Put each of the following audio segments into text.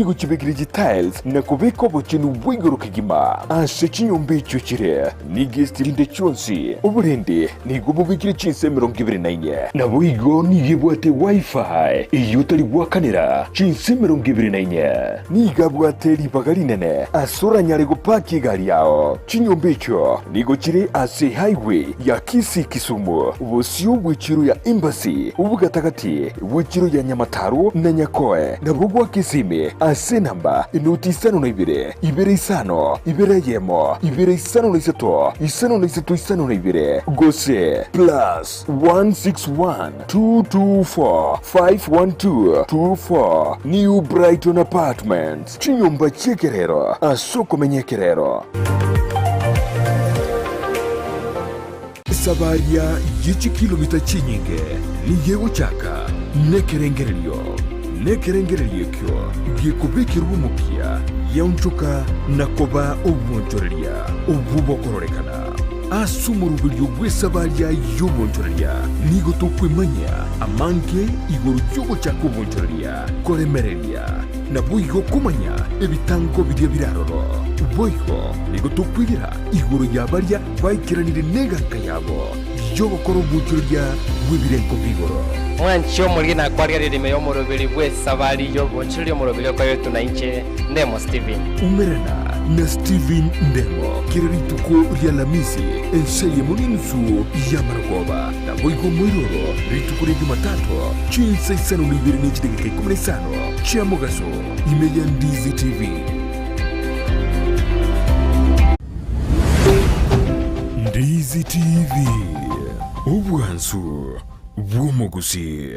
Nigo chibekire chitiles na kobeka obochenu bwa igoro kegima ase chinyomba echio chire nigesti chinde chionsi. Oborende nigo bobekire chinsa 24. Naboigo nigo ebwate Wi-Fi eyio otari goakanera chinsa 24. Nigo abwate ribaga rinene ase oranyare gopaki egari yao. Chinyomba echio nigo chire ase highway ya Kisii-Kisumu, bosio bw'echiro ya Embassy, obogatagati bw'echiro ya Nyamataro na Nyakoe, nabwo gwa Kisimi ase enamba enoti isano na ibere, ibere isano, ibere eyemo, ibere isano na isato, isano na isato isano na ibere, gose plus 161 224 512 24 New Brighton Apartments, chinyomba chi'ekerero ase okomenya ekerero. Esabaria ye chikilomita chinyinge nigo egochaka nekerengererio, na ekerengererio ekio gekobekerwa omokia giaonchoka na koba obwonchoreria obwo bokororekana. Ase omoroberio bw'esabaria y'obwonchoreria nigo tokwemanyia amange igoro y'ogochaka obwonchoreria, koremereria, naboigo komanya ebitango biria bire aroro. Boigo nigo tokwegera igoro ya baria baikeranire neganka yabo y'ogokora obwonchoreria bw'ebirengo bi'igoro. Mwanche omoriri na kwarigereria ime y'omoroberi bw'esabari y'obonchoreria omoroberi okoretwe na inche Ndemo Stephen. Umerana na Stephen Ndemo kera rituko ri'Alamisi ense eyemo n'enusu y'amarogoba, naboigo omoiroro rituko ria Jumatatu chinsa isano na ibere ne chidakika ikomi na isano chia mogaso ime ya Ndizi TV. Ndizi TV, obwansu bw'omogusii.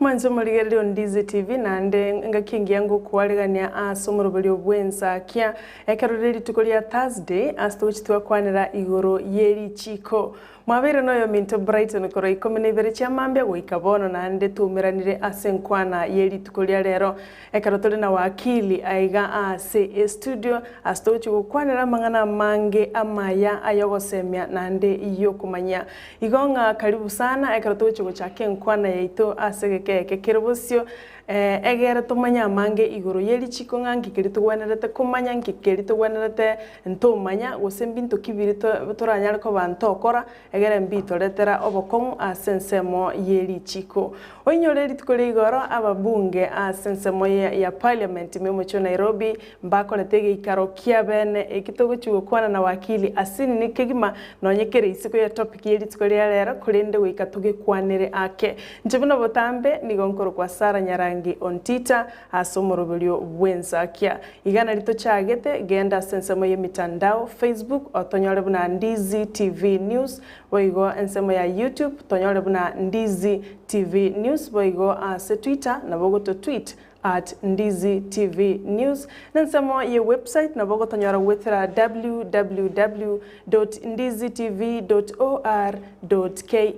Mwanche omorigereria o Ndizi TV naende engaki engiya ngokwaregania ase omoroberio bw'ensakia ekero rire rituko ria Thursday ase togochi twakwanera igoro ye richiko. Mwabeire noyominto Brighton korwa ikomi na ibere chia mambia goika bono naende twaumeranire ase enkwana ye rituko ria rero Ekero tore na wakili aiga aase estudio, ase togochia gokwanera amang'ana amange amaya ay'ogosemia naende y'okomanyia. Igo ng'a karibu sana ekero togochia gochaka enkwana yaito ase egeka eke kere bosio, egere tomanye amange igoro ye richiko ng'a nki keria togwenerete komanya, nki keria togwenerete ntomanya, gose mbinto ki biria toranyare koba ntokora, Egere mbitoretera obokong'u ase ensemo ye richiko. Oinyore rituko ria igoro ababunge ase ensemo ya parliament ime omochie o Nairobi mbakorete egeikaro kia bene eki togochia gokwana na wakili asinini kegima nonye kere isiko ya topic ye rituko ria rero korende goika togekwanere ake. Inche buna botambe nigo nkorokwa Sarah Nyarangi Ontita ase omoroberio bw'ensakia. Iga nari tochagete, genda ase ensemo y'emitandao, Facebook, otonyore buna Ndizi TV News, boigo ensemo ya YouTube, tonyore buna Ndizi TV News, boigo ase Twitter, nabo ogoto tweet at Ndizi TV News, na ensemo ye website nabo ogotonyora goetera www dot ndizi tv dot or dot ke.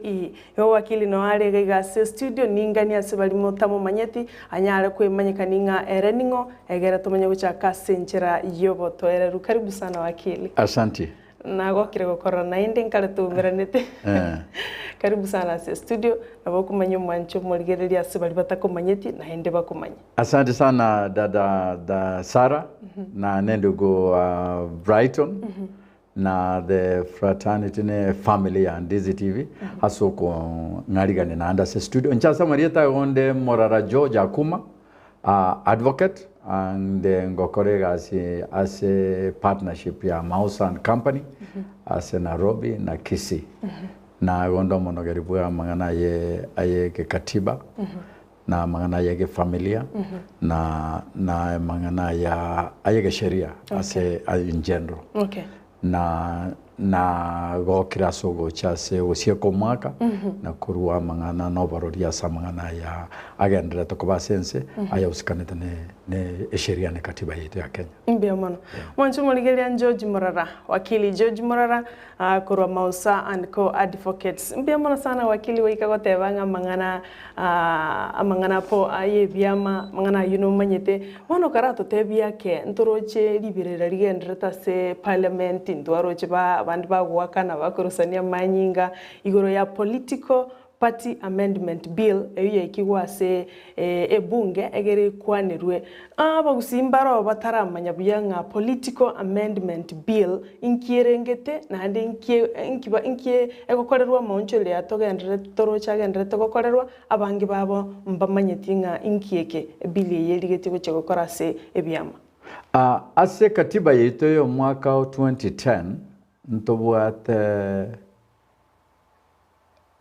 Igo wakili noo are iga iga ase estudio, ninganie ase baria motamomanyeti, anyare kwemanyekania ng'a ere ning'o, egere tomanye gochaka ase enchera y'obotoereru. Karibu sana wakili. Asanti. Nagokire gokorora naende nkare toumeranete. Eh. Karibu sana ase estudio, nabo okomanya omwancho omorigereria ase baria batakomanyeti naende bakomanye. Asante sana dada da Sarah na ne ndugu wa Brighton na the fraternity ne family ya Ndizi TV ase okong'arigania naende ase studio. Inche ase amarieta aye onde Morara George Akuma, advocate and ngokora egasi ase partnership ya Mausa and Company ase Nairobi na Kisii. Na igo onde omonogeri bwa amang'ana aye aye egekatiba na amang'ana ay'egefamilia, na na amang'ana aya ay'egesheria ase in general. Okay. Na Na gokire ase ogocha ase ogosieka omwaka, na korua amang'ana na oborori ase amang'ana aya agendererete koba ase ense, ayausikanete ne ne esheria na ekatiba yaito ya Kenya. Mbuya mono. Mwanche omorigereria George Morara, Wakili George Morara korwa Mausa and Co Advocates. Mbuya mono sana wakili goika goteba ng'a amang'ana amang'ana po ayebiama, amang'ana ayio nomanyete. Bono karatotebie ake, ntoroche riberera rigendererete ase parliament, ntwaroche ba abande bagoakana bakorosania amanyinga igoro ya political party amendment bill eyio yaikigwe ase ebunge egere ekwanerwe. Abagusii mbaroo bataramanya buya ng'a political amendment bill inki erengete naende inki inki inki egokorerwa amaonchoreria togendererete toroche agendererete gokorerwa. Abange babo mbamanyeti ng'a inki eke ebill eye erigetie gochia gokora ase ebiama. Ase ekatiba yaito y'omwaka o 2010 ntobwate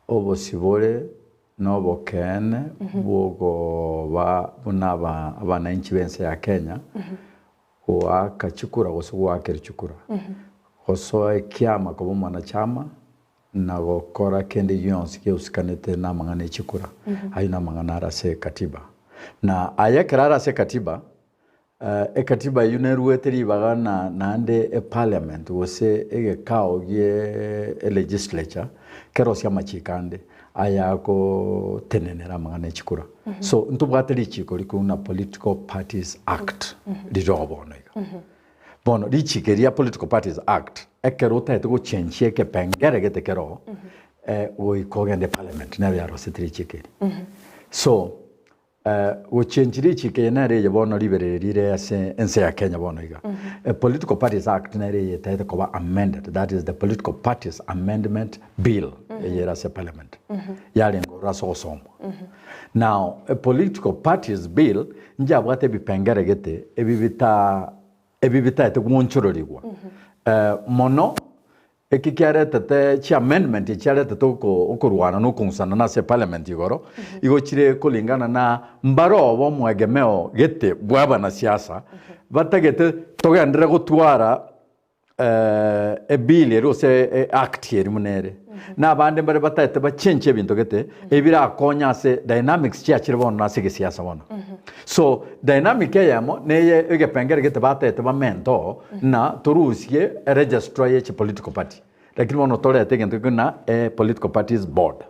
obosibore na obokeene bw'okoba buna abananchi b'ense ya Kenya, goaka chikura gose goakera chikura, gosoa ekiama koba omwanachama, na gokora kende gionsi geusikanete namang'ana e chikura. Ayio namang'ana are ase ekatiba. Na aya ekero are ase ekatiba, ekatiba eyio neruete ribaga na naende eparliament gose egekao gie elegislature kerosie amachiko ande ayagotenenera amang'ana e chikura. So ntobwate richiko rikorwa buna Political Parties Act rire oo bono iga. Bono richiko eri ria Political Parties Act ekero otagete gochenchia ekepengere gete kere oo, goika ogende parliament nero yaroseti richiko eri. So gochenchia richiko eye nere eye bono riberera rire ase ense ya Kenya bono iga. Political Parties Act nere eye etagete koba amended, that is the Political Parties Amendment Bill eye ere ase parliament yarenge ororo ase ogosomwa. Now a Political Parties Bill njabwate ebipengere gete ebi bita ebi bitaete gwonchororigwa mono eki kiaretete chi amendment echi chiaretete oko okorwana na okong'usana na ase eparliament igoro, igo chire kolingana na mbarobo omwegemeo gete bwa abanasiasa batagete togenderere gotwara ebill eria gose eact eria buna ere, na abande mbare bataete bachenche ebinto gete, ebirakonye ase dynamics chiachire bono ase egesiasa bono. So, dynamic eyemo neye egepengere gete bataete bamente oo, na torusie eregistrar ye chipolitical party, lakini bono torete egento ekio buna political parties board.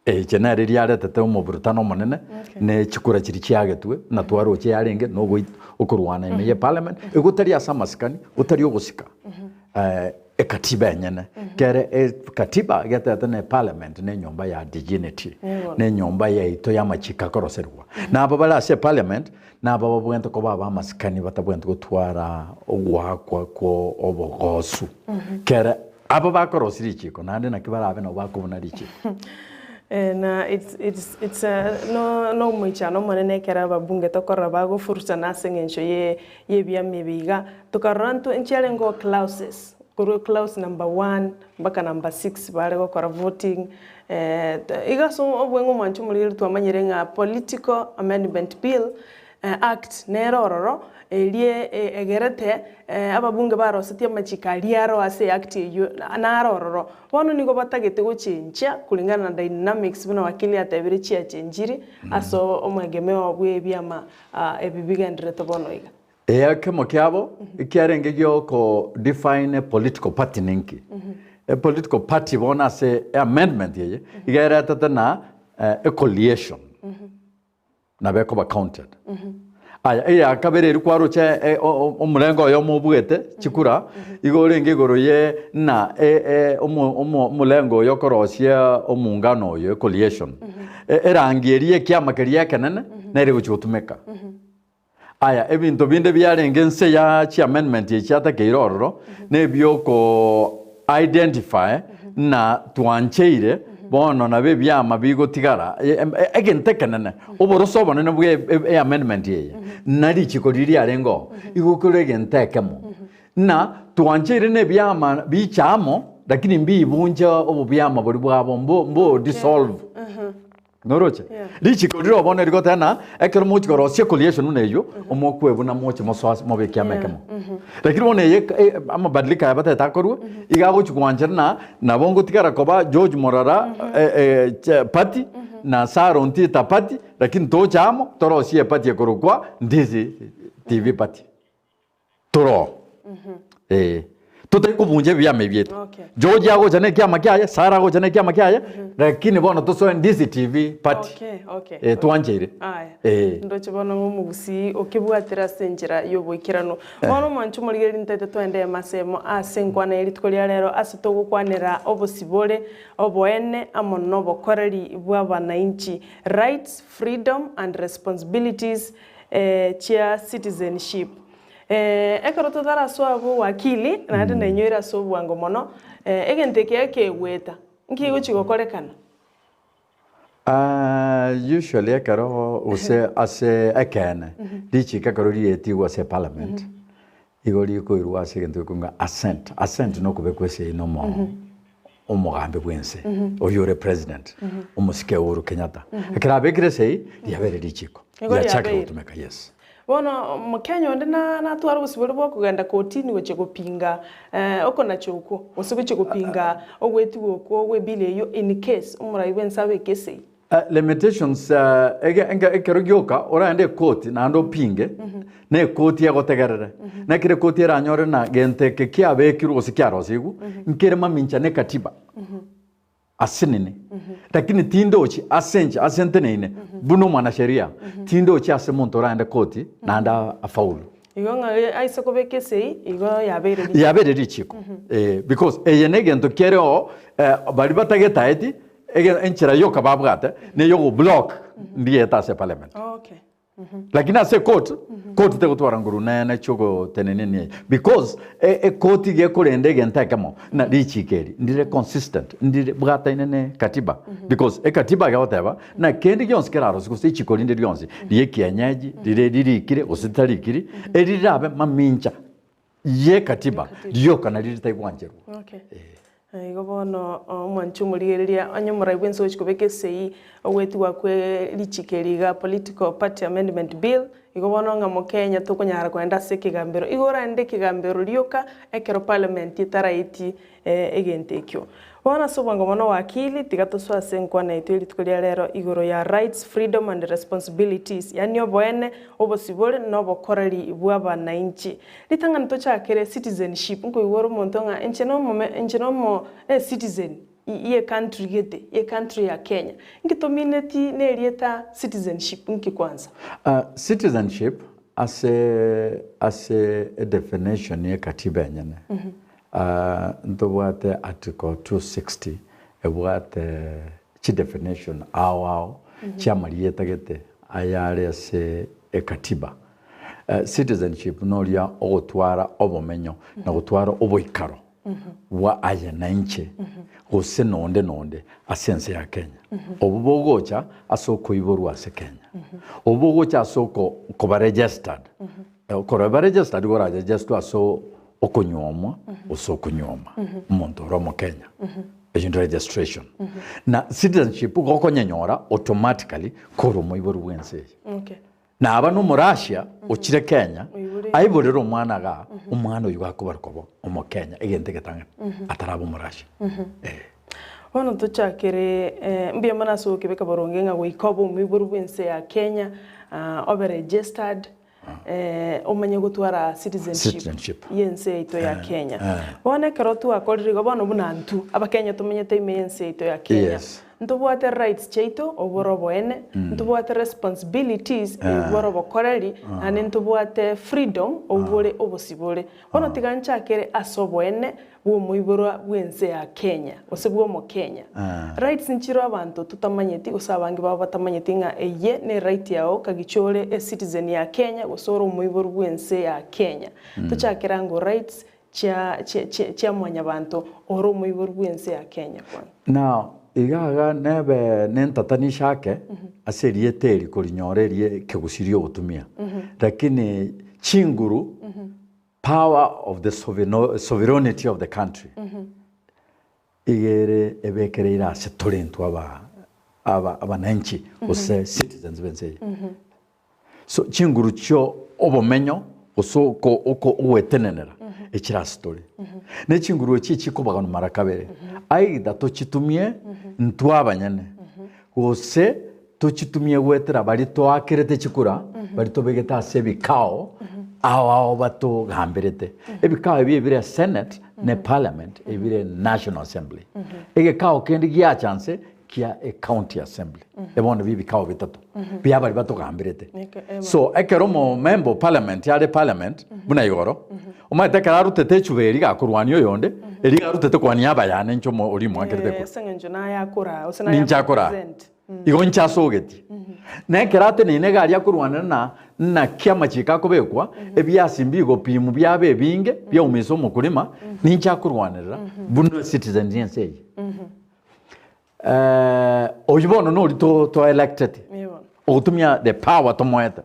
Eche nere riaretete omoburutano omonene, ne chikura chiria chiagetwe, na twaroche yarenge na okorwana ime ye parliament, egotari ase amasikani, gotari ogosika ekatiba enyene. Kere ekatiba getete ne parliament ne enyomba ya dignity, ne enyomba yaito y'amachiko akoroserigwa. Na aba bare ase eparliament, naba babwenerete koba ab'amasikani batabwenereti gotwara ogoakwa kwa obogosu. Kere Aba bakorosia richiko, naende naki barabe nabo bakobuna richiko? Na it's it's it's a no nomoichano omonene ekero ababunge tokorora bagofurusana ase eng'encho ye yebiama ebi iga, tokarora ntwe nchiarenge oo clauses, korwa clause number one mpaka number six bare gokora voting iga ase obweng'u omwancho omorigereria twamanyire ng'a political amendment bill Act nere ororo, eria egerete ababunge barosetie amachiko aria aro ase eact eyio naro ororo. Bono nigo batagete gochenchia kulingana na dynamics buna wakili atebire chiachenchiri ase omwegemeo bw'ebiama ebi bigendererete bono iga. Ekemo kiabo ekiarenge gioko define a political party ninki? A political party bono ase amendment eye iga eretete na ecoalition. Nabo ekoba counted. Aya, eya kabere eria kwaroche e, o- o- omorengo oyomo obuete chikura, igo orenge igoro ye na e- e, omo- omo- omolengo oyo okorosia omungano oyo ecoalition. E- Erangi eria ekiama keria ekenene nere egochi gotumeka. Aya, ebinto binde biarenge inse ya chiamendment echi chiatakeire ororo, nebioko identify na twancheire bono nabo ebiama bigotigara egento ekenene oboroso obonene bwa eamendment eye na richiko riria riarenge oo igo kore egento ekemo na twancheire na ebiama biche amo lakini mbibunche obobiama boria bwabo mbo mbo dissolve. Noroche? Yeah. Richiko rire bono rigoteba ng'a ekero mogochia korosia ecoalition buna eywo, omokwe buna moche mosoa ase mobe ekiama ekemo. Lakini bono eye e- amabadiliko aya batagete akorwe, iga agochia gwanchera ng'a nabo ngotigara koba George Morara eh, eh, che- party na Sarah Ontita party, lakini toche amo torosie eparty ekorokwa Ndizi TV party. Toro. Eh. Totari kobunja ebiama ebi eto. Okay. George agocha na ekiama kiaye, Sarah agocha na ekiama kiaye, lakini bono tosoe Ndizi TV party. Okay, okay. Eh, twancheire. Aya. Eh. Ndoche bono ng'a omogusii okebwatire ase enchera y'oboikeranu. Bono omwanche omorigereria ntaete toende emasemo ase enkwana ye rituko ria rero ase togokwanera obosibore, oboene amo nobokoreri bw'abanainchi, Rights, freedom and responsibilities eh, chia citizenship. Eh, ekero totarasoa abwo wakili, naende nainyoire ase obwango mono, eh, egento eke ekegoeta, nki gegochi gokorekana? Ah, usually ekero gose ase ekeene, richiko ekero riaetigwe ase eparliament, igo rikoirwa ase egento gekong'a assent. Assent nokobekwa esegi na omo omogambi bwense, oyio ore president, omosike Uhuru Kenyatta. Ekero abekire esegi, riabeire richiko, Igo riachakire riabeire. gotumeka, yes. Bono Omokenya onde na natware obosibore bwa okogenda kotini gochia gopinga okonacha okwo, gose gochia gopinga ogoetigwa okwo gwe bill eyio in case omorai bwense abeke esegi. Limitations ege enke ekero gioka oraende ekoti naende opinge, na ekoti egotegerere. Na ekero ekoti eranyore na gento eke kiabekirwe gose kiarosigwe, nkere mamincha na ekatiba. Asinini, lakini tindochi ase inche ase nteneine buna omwanasheria, tindochi ase monto oraende koti naende afaulu. Igo ng'a aise kobeka esegi, igo yabeire richiko. Yabeire richiko, eh, because eye negento kere oo baria batagetaeti ege enchera yoka babwate neyogoblock ndieta ase parliament. Okay. Lakini ase ecourt, court tegotwara nguru nene chiogotenenia nia eye because e- ecourt iga ekorenda egento ekemo na richiko eri ndire consistent ndire bwataine ne katiba because ekatiba egoteba na kende gionsi keraroswe gose richiko rinde rionsi rie ekienyeji rire ririkire gose ritarikiri eri rirabe mamincha ye katiba rioka nario ritaigwancherwa. Okay. Igo bono omwanchi omorigereria onye omorai bwensi ogochia kobeka esegi ogoetigwa kwe richiko eri iga Political Party Amendment Bill, igo bono ng'a Mokenya tokonyara kogenda ase ekegambero. Igo oraende ekegambero rioka ekero parliament etaraeti egento ekio. Bono ase obwango bono wakili, tiga tosoe ase enkwana yaito ye rituko ria rero igoro ya Rights, Freedom and Responsibilities, yaani oboene, obosibore na obokoreri bw'abanainchi. Ritang'ani tochakere citizenship, nkoigwa ore omonto ng'a inche nomome inche nomo ecitizen ye country gete, ye country ya Kenya. Nki tomineti na erieta citizenship nki kwanza? Citizenship ase ase edefinition ye katiba enyene, ntobwate article 260 ebwate chidefinition ao ao chiamarieta gete ayare ase ekatiba. Citizenship noria ogotwara obomenyo na gotwara oboikaro bwa aye na inche gose nonde nonde ase ense ya Kenya. Obo bogocha ase okoiborwa ase Kenya. Obo bogocha ase okoba registered. Okoba registered igo oraregistwe ase okonyuomwa gose okonyuoma omonto ore omokenya. Eyio nde registration. Na citizenship gokonyenyora automatically kore omoibori bwense eye. Okay. Naba nomorashia ochire Kenya, aiborere omwana igaa, omwana oyio gakobarwa koba omokenya, egento egetang'ani, ataraba omorashia. Eh. Bono tochakere mbuya mono ase ogokebeka boronge ng'a goika obe omoiborwa bw'ense ya Kenya, obe registered, omanye gotwara citizenship Citizenship. y'ense yaito ya Kenya. Bono ekero twakorire igo, bono buna intwe abakenya tomenyete ime y'ense yaito ya Kenya, Yes. Ntobwate rights chiaito, obwo ore oboene, ntobwate responsibilities, obwo ore obokoreri, naende ntobwate freedom, obwo ore obosibore. Bono tiga nchakere ase oboene bw'omoiborwa bw'ense ya Kenya, gose bw'omokenya. Rights nchire abanto totamanyeti gose abange babo batamanyeti ng'a eye ne right yao kagicha ore ecitizen ya Kenya gose ore omoiborwa bw'ense ya Kenya. Tochakere ango rights chia chia chia chia mwanyabanto ore omoiboru bw'ense ya Kenya kwanza. Now iga iga nebe nentatanisha ake ase erieta eri korinyora erie ekegusii riogotumia lakini chinguru power of the sovereignty of the country iga ere ebekereire ase tore intwe aba. aba abananchi gose citizens b'ense eye. So chinguru chio obomenyo gose oko oko ogwetenenera echire ase tore. Ne chinguru echi echikobaganwa mara kabere, either tochitumie intwe abanyene gose tochitumie goetera baria toakerete chikura baria tobegete ase ebikao ao ao batogamberete. Ebikao ebi ebire senate ne parliament ebire national assembly. Egekao kende giacha nse kia ecounty assembly. Ebono bi ebikao bitato bia baria batogamberete. So ekero omo member of parliament are parliament buna igoro, omanyete ekero arutete echuba eria gakorwania oyonde, eria iga arutete kwania abayane inche omo oria moakerete Eh, kura. ase eng'encho naye akoraa, gose naye Ninche akoraa. akorepresent. Igo inche asogetie. Na ekero ateneine iga aria akorwanera na naki amachiko akobekwa, ebiasi mbigopimwa biabe ebinge, biaumisa omokurima, ninche akorwanerera buna ecitizen y'ense eye. Oyio bono noria to to elected ogotumia the power tomoete.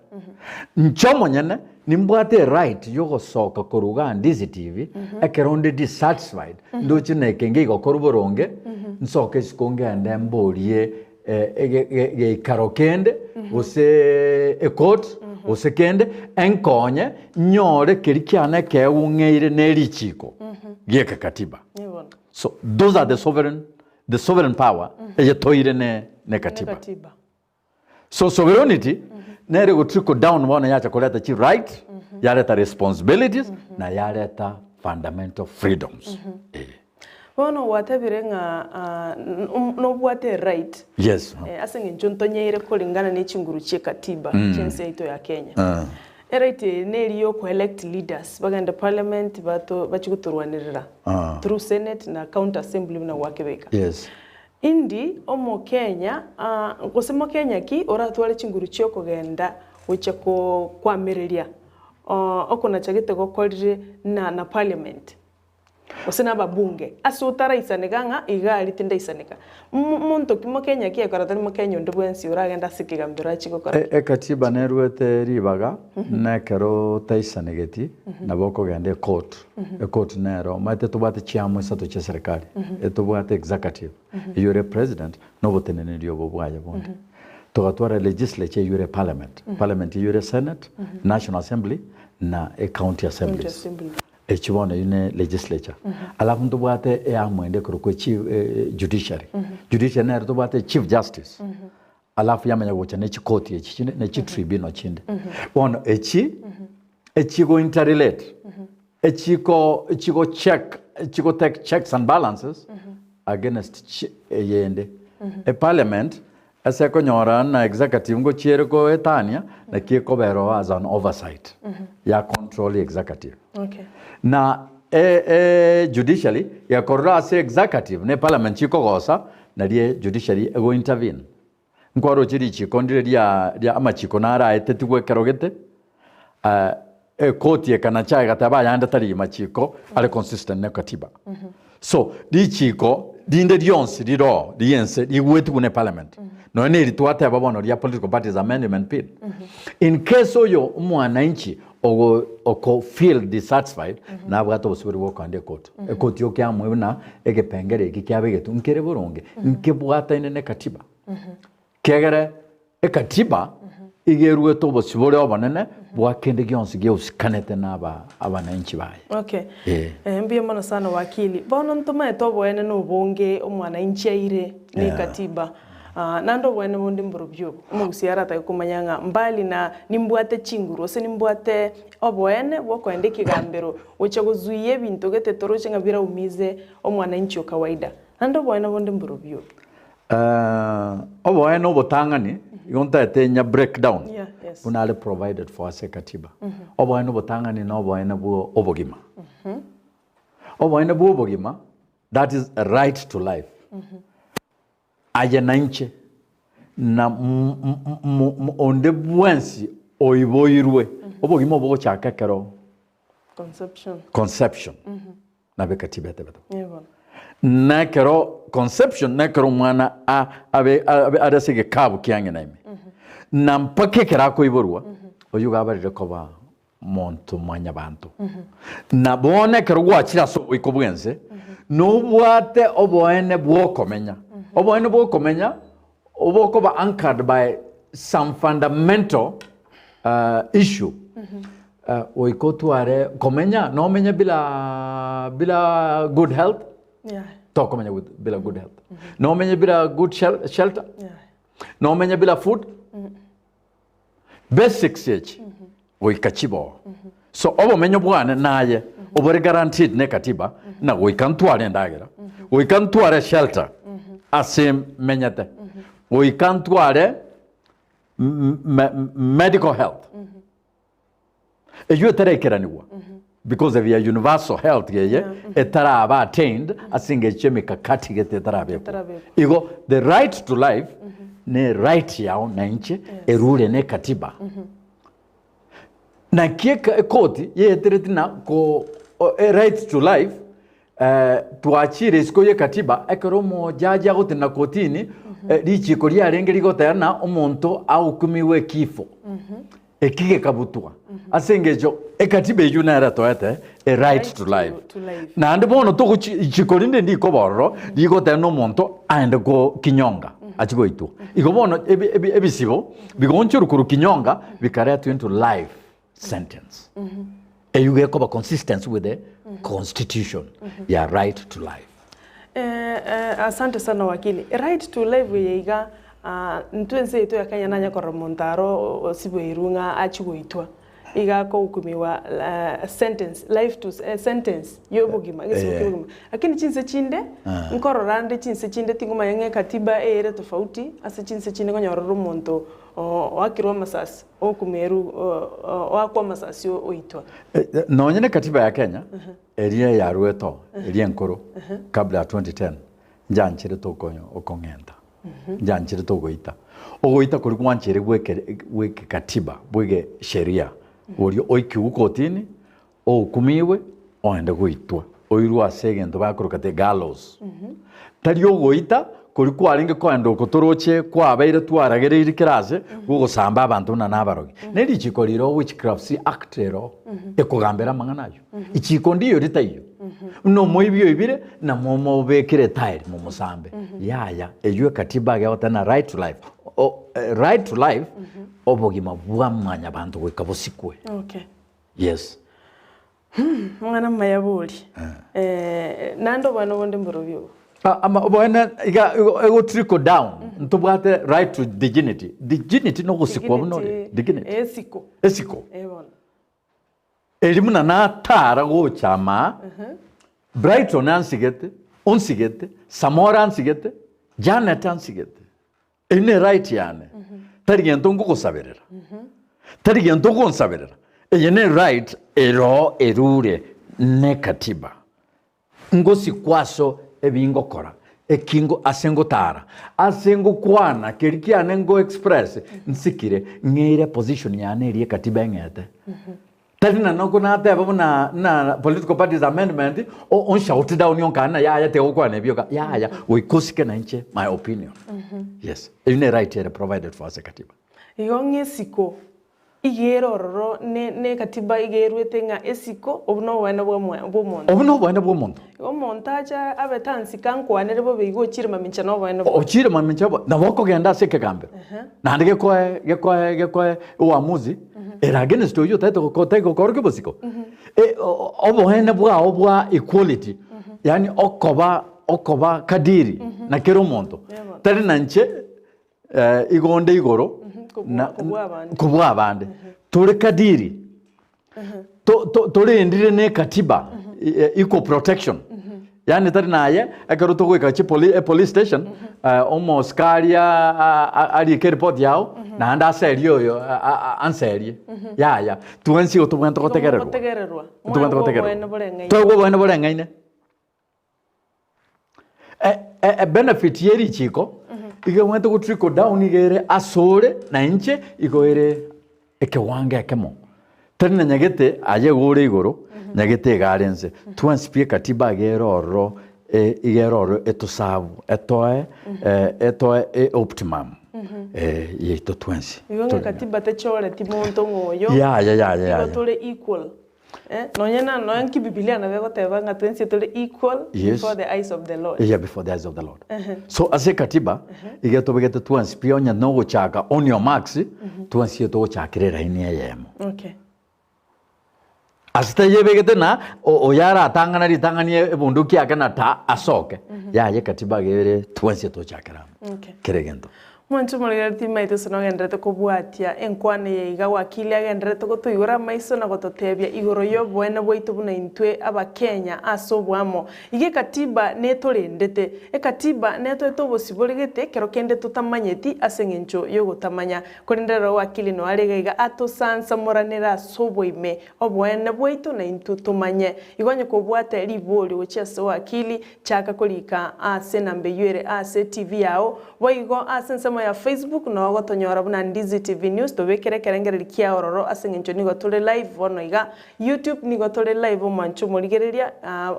Inche omonyene nimbwate eright yogosoka korwa igaa Ndizi TV ekero onde dissatisfied ndoche na ekenge igokorwa boronge nsoke isiko ngende mborie geikaro kende gose ecourt gose kende enkonye nyore keria kiane ekeegwa ng'eire ne richiko giekekatiba. So those are the sovereign the sovereign power eye toire ne ne katiba. Katiba. So sovereignty nere go trickle down bono yacha koreta chi right yareta responsibilities na yareta fundamental freedoms. Eh. Bono gwatebire ng'a ah, n- um- nobwate right Yes. eh, ase eng'encho ntonyeire korengana ne chinguru chie katiba chi'ense yaito ya Kenya. Eright eye neri yo elect leaders bagende parliament bato bachie gotorwanerera through senate na county assembly buna gwakebeka. Yes. Indi omokenya gose mokenya ki oratware chinguru chia okogenda gochia ko koamereria okonacha gete gokorire na na parliament. Gose nababunge, ase otaraisaneka ng'a iga aria tindaisaneka. Monto ki Mokenya ki ekero tari Mokenya onde bwensi oragende ase ekegambero achie gokora ki? Ekatiba neruete ribaga na ekero otaisanegeti nabo okogenda ecourt. Ecourt nero omanyete tobwate chiamo isato chia serikali, etobwate executive eywo ere president na oboteneneri obo bwaye bonde. Togatwara legislature eywo ere parliament, parliament eywo ere senate, national assembly na ecounty County assemblies. assembly. Echi bono eyio ne legislature. Alafu ntobwate earm ende ekorokwa echi judiciary. Judiciary nero tobwate chief justice. Alafu yamanya gocha ne chikoti echi chinde ne chitribunal chinde. Bono echi echigo interrelate, echiko echigo check echigo take checks and balances against chi eyende. Eparliament Ase ekonyora na executive ngochia ere goetania naki ekobera oo as an oversight ya control executive. Okay. Na e, e judiciary gekorora ase executive ne parliament chikogosa narie judiciary ego intervene. Nkwaroche richiko ndire ria ria amachiko naro aetetigwe ekero gete Ekoti ekanacha egateba ayande tari machiko are consistent ne katiba. So richiko rinde rionsi riroo riense rigwetigwe ne parliament nonya neri twateba bono ria political parties amendment bill in case oyo omwananchi ogo oko feel dissatisfied nabwate obosibore bwa okoenda ekoti. Ekoti okeamue buna egepengere eke kiabegetwe nkere boronge nkebwataine ne katiba. Kiagera ekatiba iga eruete obosibore obonene bwa kende gionsi geosikanete na abananchi baye. Okay. Eh. Eh, mbuya mono sana wakili. Bono ntomaete oboene na obonge omwananchi aire na Yeah. ekatiba. Ah, naende oboene bonde mborobio obo. Omogusii aratake komanya ng'a mbali na nimbwate chinguru gose nimbwate oboene bwokoenda ekegambero gochia gozuia ebinto gete toroche ng'a biraumize omwananchi o kawaida. Naende oboene bonde mborobio obo. Oboene obotang'ani igo ntaete nya break down Yeah, yes. buna are provided for ase ekatiba. Oboene obotang'ani na oboene bwo obogima. Oboene bwa obogima that is a right to life. Aye na inche na m- m- m- m- onde bwensi oiboirwe obogima obo bogochaka ekero Conception. conception Nabo ekatiba etebete bo. Ee bono. Na ekero conception na ekero omwana a- abe abe are ase egekabu kia ng'ina ime. Na mpaka ekero akoiborwa, oyio iga abarire koba monto mwanyabanto. Na bono ekero gwachire ase oboiko bw'ense, nobwate oboene bw'okomenya. Oboene bw'okomenya. Obokoba anchored by some fundamental issue goika otware komenya nomenya bila bila good health Yeah. tokomenya with bila good health nomenye bila good shel shelter Yeah. nomenye bila food basics echi goika chiboo so obomenyo bwane naye obore guaranteed ne katiba na goika ntware endagera goika ntware shelter ase menyete goika ntware medical health eywo eterekeranigwa because of ya universal health eye etaraba attained ase engencho emikakati gete etarabekwa Etarabekwa. igo the right to life ne right yao na inche erure ne katiba naki eka- ekoti yeetereti na ko o- e right to life eh, twachire isiko ye katiba ekero omojaji agotenena kotini eh, richiko riarenge rigoteba na omonto ahukumiwe kifo Eki gekabutwa ase engencho ekatiba eyio nere etoete a right to life. to life. Naende bono togochi ichiko rinde ndikoba ororo rigoteba na omonto aende ko kinyonga achie goitwa. Igo bono ebi ebi ebisibo bigoonchorwa korwa kinyonga bikaretwa into life sentence. Eyio gekoba consistence with the constitution ya right to life. Eh, eh, asante sana wakili. Right to life eye iga ah, intwe ense yaito ya Kenya nanye korora monto aro osiboirwe ng'a achie goitwa, iga akohukumiwa eh, sentence, life to eh, sentence ya obogima, egesiko kia Eh. obogima. Lakini chinse chinde, nkorora ande chinse chinde tingomanya ng'a ekatiba ere tofauti, ase chinse chinde nkonyora ore omonto oakirwe amasasi, ohukumerwe oakwa amasasi oitwa. Nonye na ekatiba ya Kenya, Eria yaruete oo, eria enkoro, kabla ya 2010, njancherete okonyo okong'enta, njancherete ogoita. Ogoita koria gwanchere gweke gweke katiba, bwege sheria, oria oikiwe kotini, ohukumiwe, oende goitwa, oirwe ase egento bakoroka the gallows. Tari ogoita koria kwarenge koenda oko toroche kwabeire twaragereirie kera ase, gogosamba abanto buna nabarogi. Ne richiko rire oo Witchcrafts Act ere oo, ekogambera amang'ana ayio. Ichiko ndiyo ritaiyo. Buna omoibi oibire, na momobekere etaeri momosambe. Yaya, eyio ekatiba egegoteba na right to life. O, right to life, obogima bwa mwanyabanto goika bosikwe. Okay. Yes. Omwana maya bori. Eh, naende obwana obonde mborobio obo. Ah, ama oboene iga igo ego trickle down ntobwate right to dignity. Dignity nogosikwa buna ore. Dignity. Esiko. Esiko. Eh bono. Eri buna natara gocha ama, Brighton ansigete, onsigete, Samora ansigete, Janet ansigete. Eyio ne right yane, tari gento ngogosaberera, tari gento ogonsaberera. Eye ne right ero erure ne katiba. Ngosikwa aso ebingokora, eki ngo ase ngotara, ase ngokwana, keri kiane ngo express, nsikire, ng'eire position yane eria ekatiba eng'ete. Tari na noko nateba buna na political parties amendment, o onshout down onkane na yaya tiga gokwana ebio iga, yaya, goika osike nainche my opinion. Yes, eyio ne right ere provided for ase ekatiba. Igo ng'esiko Iga ere ororo ne nekatiba iga eruete ng'a esiko, obwo noboene bw'omoe bw'omonto. Obwo noboene bw'omonto. Igo omonto ache abe tansika ankwanere bobe igo ochire mamincha noboene bwaye. Ochire mamincha obo, nabo okogenda ase ekegambero, naende gekoe gekoe gekoe uamuzi ere against oyio otagete goko otari gokorokia obosiko. E oboene bwao bwa equality, yaani okoba okoba kadiri na kera omonto, tari na inche Igo onde igoro na kobua abande. Tore kadiri torendire ne katiba equal protection. Yaani tari naye ekero togoika chipoli epolice station omosikari arike eripoti yao naende aserie oyo anserie yaya. Twensi igo tobwenerete gotegererwa. Tobwenerete gotegererwa. Toegwe oboene boreng'aine. Ebenefit ye richiko iga ebwenerete go trickle down iga ere asore na inche igo ere ekewango ekemo. Tari na nyagete aye iga ore igoro, nyagete iga are nse. Twensi pi ekatiba iga ere ororo iga ere ororo etosabu etoe etoe eoptimum yaito twensi. Igo ng'a ekatiba techoreti monto ng'a oyo, Yaya yaya igo yaya. tore equal. Eh, nonye na nonya nki Bibilia nabo egoteba ng'a twensi tore equal Yes. before the eyes of the Lord. Yeah, before the eyes of the Lord. So ase ekatiba iga tobegete twensi pi onye nogochaka on your marks twensi iga togochakera eraini eyemo. Okay. Ase tayebegete na o- oyo aratang'ana ritang'ani ebunduki yake na ta asoke yaya ekatiba iga ere twensi tochakera amo Okay. kera egento. Mwanche omorigereria timaete ase nogendererete kobwatia enkwana eye iga wakili agendererete gotoigora amaiso na gototebia igoro y'oboene bwaito buna intwe Abakenya ase oboamo. Iga ekatiba netorendete. Ekatiba netoete obosibore gete ekero kende totamanyeti ase eng'encho y'ogotamanya. Korende rero wakili noyo are iga iga atosansamoranere ase oboime oboene bwaito na intwe tomanye. Igo onye kobwate riborio gochia ase wakili, Chaka korika ase enamba eyio ere ase TV yao. Boigo ase ensemo ya Facebook noo ogotonyora buna Ndizi TV News tobekere ekerengererio kiao ororo ase eng'encho nigo tore live bono iga. YouTube nigo tore live omwanche omorigereria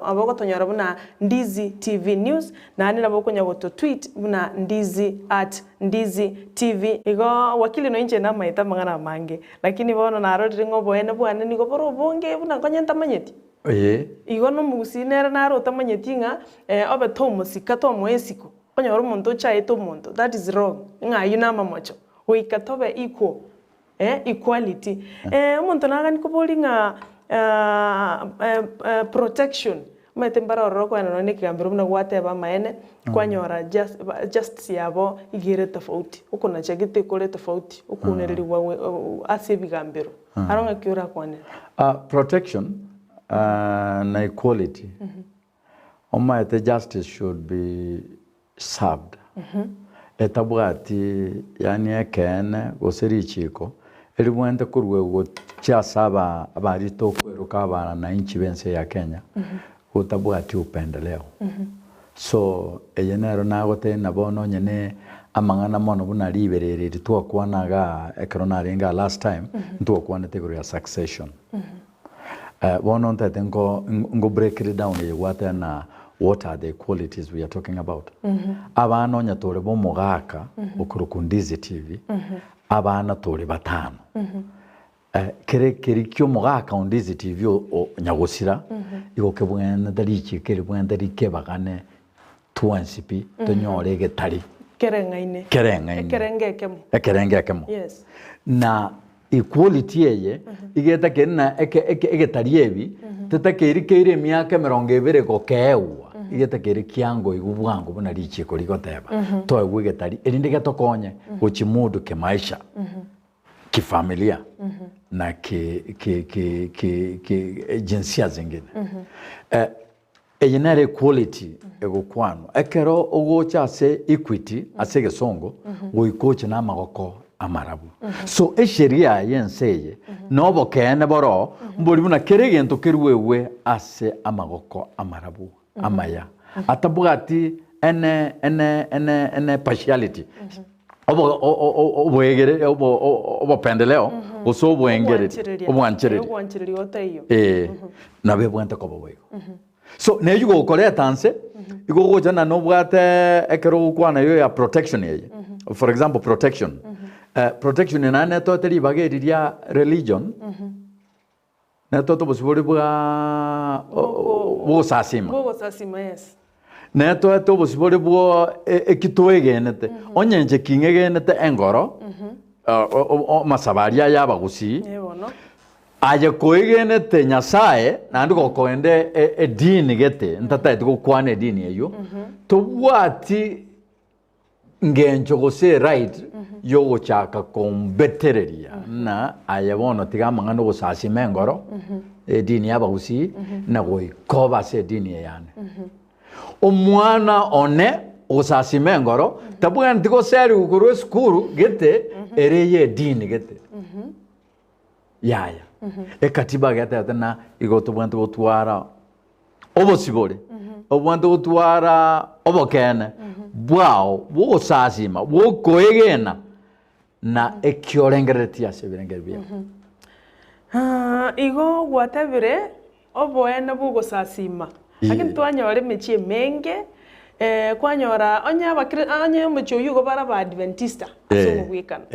abo ogotonyora buna Ndizi TV News naende nabo okonya goto tweet buna Ndizi at Ndizi TV. Igo wakili noinche namaete amang'ana amange lakini bono narorire ng'a oboene bwane nigo bore obonge buna nkonye ntamanyeti. Ee. Igo nomogusii nere naro otamanyeti ng'a obe tomosika tomoa esiko, okonyora omonto ochaete omonto, that is wrong, ng'a ayio namamocho, goika tobe equal, eh equality. Omonto nagani koboria ng'a protection, omanyete mbare ororo okoenda nonye na ekegambero buna gwateba amaene, kwanyora just justice yabo iga ere tofauti, okonacha gete kore tofauti, okounererigwa ase ebigambero. Aro ng'aki orakwane? Protection na equality, omaete justice should be served etabwati yaani ekeene gose richiko eribwenerete korwa gochia ase aba abaria tokweroka abananchi b'ense ya Kenya gotabwati upendeleo. So eye nero nagotebia ng'a bono onye ne amang'ana mono buna ribero eri eri twakwana igaa ekero narenge aa last time, ntwakwanete igoro ya succession. Bono ntagete nko nko break it down eye gwateba ng'a what are the qualities we are talking about. Abana onye tore ba omogaka okorokwa Ndizi TV, abana tore batano. Kere keria ki'omogaka onde ase TV o nyagosira, igo kebwenerete richiiko eribwenerete rikebagane twensi pi, tonyore egetari Kereng'aine. kereng'aine. Ekerengo ekemo. Ekerengo ekemo. Yes. Na equality eye, iga etakeire na eke eke egetari ebi, tetakeiri keire emiaka emerongo ebere gokeegwa, iga etakeire kiangoigwa bwango buna richiiko rigoteba, toegwe egetari erinde getokonye gochimudu kimaisha. kifamilia na ki, ki, ki, ki, ki jinsia zingine eh, eye nere equality egokwanwa ekero ogocha ase equity ase egesongo goika oche na amagoko amarabu so esheria y'ense eye na obokeene boroo mbori buna kera egento keruegwe ase amagoko amarabu amaya atabwati ene ene ene ene partiality obo o- o- o- oboegere obo o- obopendeleo gose oboengereri obwanchereria Obwanchereria gotaiyo. Eh, nabo ebwate koba boigo. So neyio gokoreta nse, igo ogocha na nobwate ekero ogokwana eyo ya protection eye. For example protection. Eh, protection naende netoete ribaga eri ria religion, Netote obosibore bwa bw'ogosasima. Bw'ogosasima, yes. Netoete obosibore bwo eki toegenete. Onye inche king'egenete engoro, amasabo aria aya abagusii, Eh, bono. aye koegenete Nyasaye, naende gokoenda edini gete, ntatagete gokwana edini eyio, tobwati ngencho gose eright yogochaka kombetereria ng'a aye bono tiga amang'ana ogosasima engoro, edini y'abagusii, na goika obe ase edini eye yane. Omwana one ogosasima engoro, tabwenereti goserigwa korwa esukuru gete ere eye edini gete. Yaya. Ekatiba getebete ng'a igo tobwenerete gotwara obosibore, obwenerete gotwara obokeene bwao bw'ogosasima, bw'okoegena na eki orengereretie ase ebirengererio biao. Igo gwatebire oboene bw'ogosasima, lakini twanyora emechie emenge, kwanyora onye abakri onye omochie oyio igo bare Abaadventista ase omogwekano.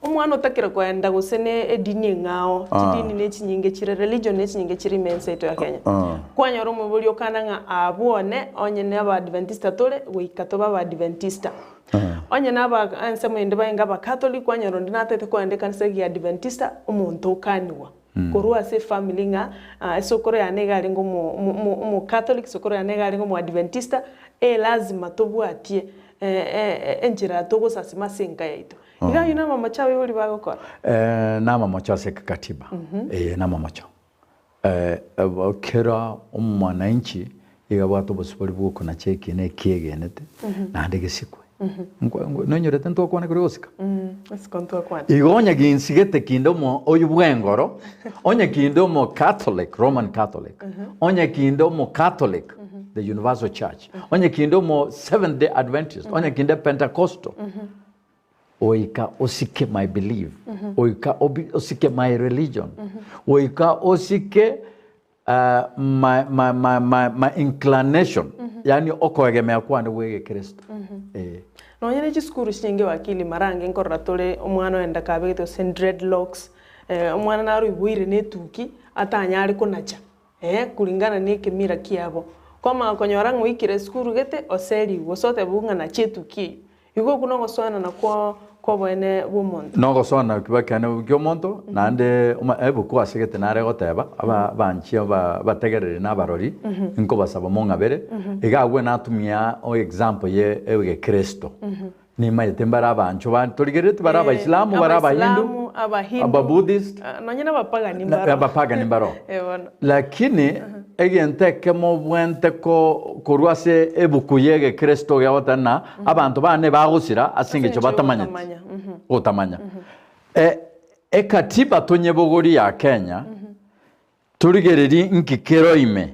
Omwana otakire koenda gose ne edini eng'ao, chidini ne chinyinge chire, religion ne chinyinge chire ime ense yaito ya Kenya. Kwanyora omoibori okana ng'a abwo one onye ne Abaadventista tore, goika tobe Abaadventista. Onye na aba ensemo ende baenge Abacatholic, kwanyora onde natagete koenda ekanisa ya Adventista, omonto okaniwa korwa ase efamily ng'a esokoro yane iga arenge omo omo omocatholic, esokoro yane iga arenge omoadventista, e lazima tobwatie enchera togosasima ase enka yaito. Iga ayio namamocho abaibori bagokora. Namamocho ase katiba, ee namamocho. Kera omwananchi iga abwate obosibore bw'okonacha ekiina ekiegenete naende gesikwe. Nonyorete ntwakwana igoro y'ogosika? Osiko ntwakwana. Igo onye ginsigete kinde omo oyo bw'engoro, onye kinde omo Catholic, Roman Catholic, onye kinde omo Catholic, the Universal Church, onye kinde omo Seventh Day Adventist, onye kinde Pentecostal, Goika osike my belief, goika osike my religion, goika osike my, my, my, my, my inclination, yaani okoegemea kwane gwa egekristo. Eh. Nonya ne chisukuru chinyinge wakili mara ange nkorora tore omwana oenda kabegete gose dreadlocks, omwana naro oiboire na etuki atanyare konacha. Ee, kulingana nekemira kiabo. Kwamanya konyora ng'a oikire esukuru gete oserigwe, gose otebigwe ng'a nachi etuki eyio. Igo okwo nogosoanana kwa kw'oboene bw'omonto. Nogosoanana kw'ekeene ki'omonto, naende oma ebuku ase gete nare goteba, aba abanchi aba abategereri na abarori, nkobasaba mong'abere, iga agwo natumia o example ye egekristo. Nimanyete mbare abanchwa ba torigereretie bare Abaisilamu, bare Abahindu, Abaisilamu, Abahindu, Ababuddhist, nonye na abapagani mbaro. abapagani mbaro. Eh, bono. Lakini egento ekemo obwente ko korwa ase ebuku y'egekristo gegoteba ng'a abanto bane bagosira ase engencho Ase engencho batamanyeti, y'ogotamanya, mhm. gotamanya. E- Ekatiba tonyebogoria ya Kenya, Torigererie nki kero ime.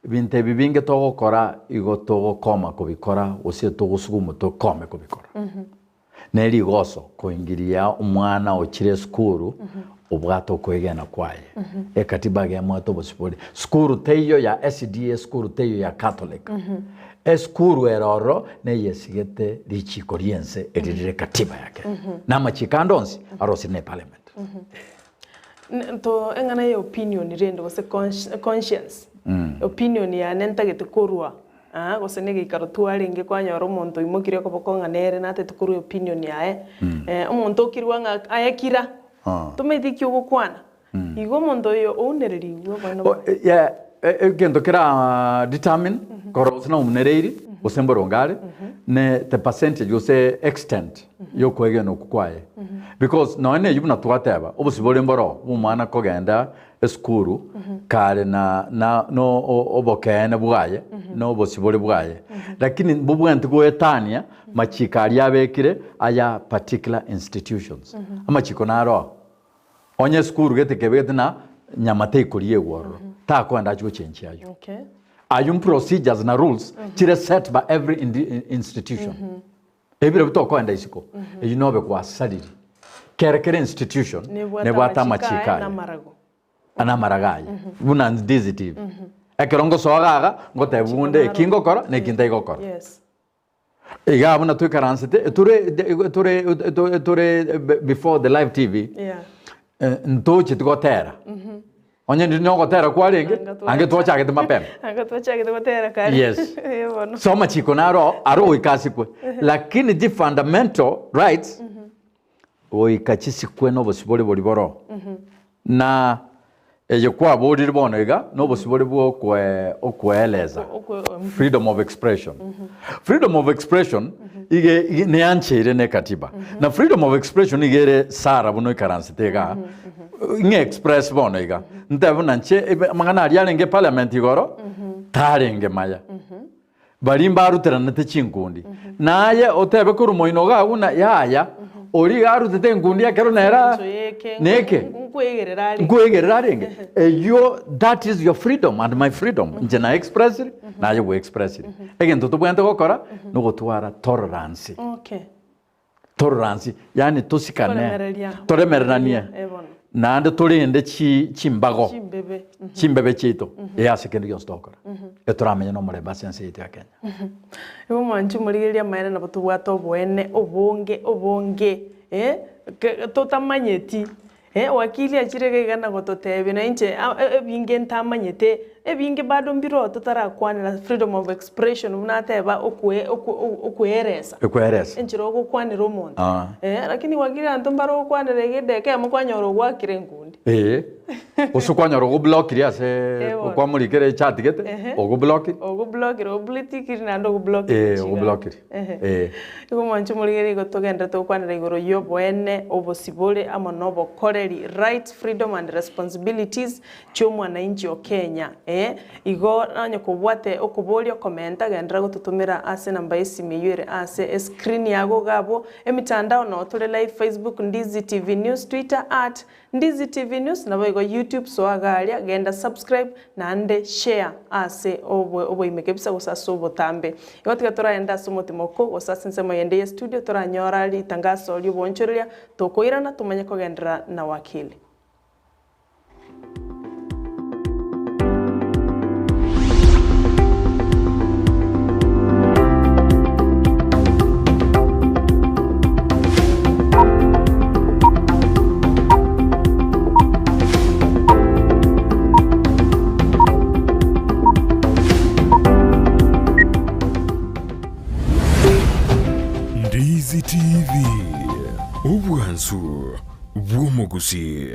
Ebinto ebi binge togokora igo togokoma kobikora gose togosugumwa tokome kobikora. Ne rigoso koingiria omwana ochire esukuru obwate okoegena kwaye. Ekatiba agemwate obosibore. Sukuru teiyo ya SDA, sukuru teiyo ya Catholic. Esukuru ere ororo neyesigete richiko riense eri rire katiba ya Kenya. Na amachiko ande onsi arosire ne parliament. Nto eng'ana ya opinion rende gose conscience, opinion yane ntagete korwa aa gose na egeikaro twarenge kwanyora omonto oimokirie okoboko ng'a nere natagete korwa opinion yaye, omonto okirwa ng'a aye kira, tomaeti eki ogokwana, igo omonto oyo ounererigwe bono Yeah, egento kera determine korora gose naunereiri gose mboronge are, ne the percentage gose extent. y'okwegena okwo kwaye. Because nonya neyio buna twateba, obosibore mboro bw'omwana kogenda esukuru kare na na no o- obokeene bwaye na obosibore bwaye. Lakini mbobwenereti goetania machiko aria abekire aya particular institutions. Amachiko naro oo, onye esukuru gete kebegete na nyama teikoriegwa ororo, takoenda achie gochenchia aywo. Okay. Aywo procedures na rules chire set by every indi institution. Ebiro bitokoenda isiko, eyio nobe gwasariri. Kere kera institution Nebwate nebwate amachiko amachiko aye aye namarago. namarago aye buna Ndizi TV. Ekero ngosoa iga ngotebia Amachiko onde eki naro. ngokora na eki ntaigokora. Yes. Iga buna toikaransete etore etore etore before the live TV Yeah. ntocheti gotera. Onye ndiri nogotera kwarenge, ange twachagete mapema. Anga twachagete gotera kare. Yes. Eh, bono. So amachiko naro aro goika asikwe. Lakini chi fundamental rights goika chisikwe na obosibore boria boroo. Na eye kwaborire bono iga na obosibore bwa okwe okweeleza. Freedom of expression. Freedom of expression iga iga neancheire na ekatiba. Na freedom of expression iga ere sara buna oikaransete igaa, ng'a express bono iga. Ntebe buna inche ebe amang'ana aria arenge eparliament igoro, tarenge maya. Baria mbaruteranete chinkundi. Naye otebe korwa moino iga agwo buna yaya, oria iga arutete enkundi ekero nere neke nkwegerera arenge. Eyio that is your freedom and my freedom. Inche na expressire, naye gwe expressire. Egento tobwenerete gokora, nogotwara tolerance. Okay. Tolerance, yaani tosikane, Koremereria. toremereranie, Eh, bono. naende torende chi chimbago Chimbebe. chimbebe chiaito ee ase kende gionsi togokora etoramenye nomorembe ase ense yaito ya Kenya. Igo mwanche morigererie amaene nabo tobwate oboene obonge obonge. eh, ke totamanyeti, eh, wakili achire iga iga na gototebia na inche a- e- ebinge ntamanyete, ebinge bado mbiroo totarakwanera freedom of expression buna ateba okwe okwe okoeresa. Ekoeresa. Enchera ogokwanera omonto. Ah. Eh, lakini wakili abanto mbare ogokwanera iga edageka eyemo kwanyora ogwakire enkundi. Ee, gose kwanyora ogoblokiri ase Eh, bono. kwamorikera echat gete, Ehe. ogoblokiri. Ogoblokire, oblitikiri naende ogoblokiri Eh, chigari. ogoblokiri. Ehe. Eh. Igo mwanche morigererie igo togenderete gokwanera igoro y'oboene, obosibore amo nobokoreri, rights, freedom and responsibilities chi'omwananchi o Kenya. Ee, igo nonye kobwate okoboria okomenta genderera gototomera ase enamba y'esimi eyio ere ase escreen yago iga abwo, emitandao noo tore live Facebook Ndizi TV News, Twitter at Ndizi TV News naboigo YouTube soa iga aria genda subscribe naende share ase oboime kebisa gose ase obotambe. Igo tiga toraende ase omotimoko gose ase ensemo yende ye studio toranyora ritangaso rioboonchoreria tokoirana tomanye kogenderera na wakili. Ndizi TV, obwansu bw'omogusii.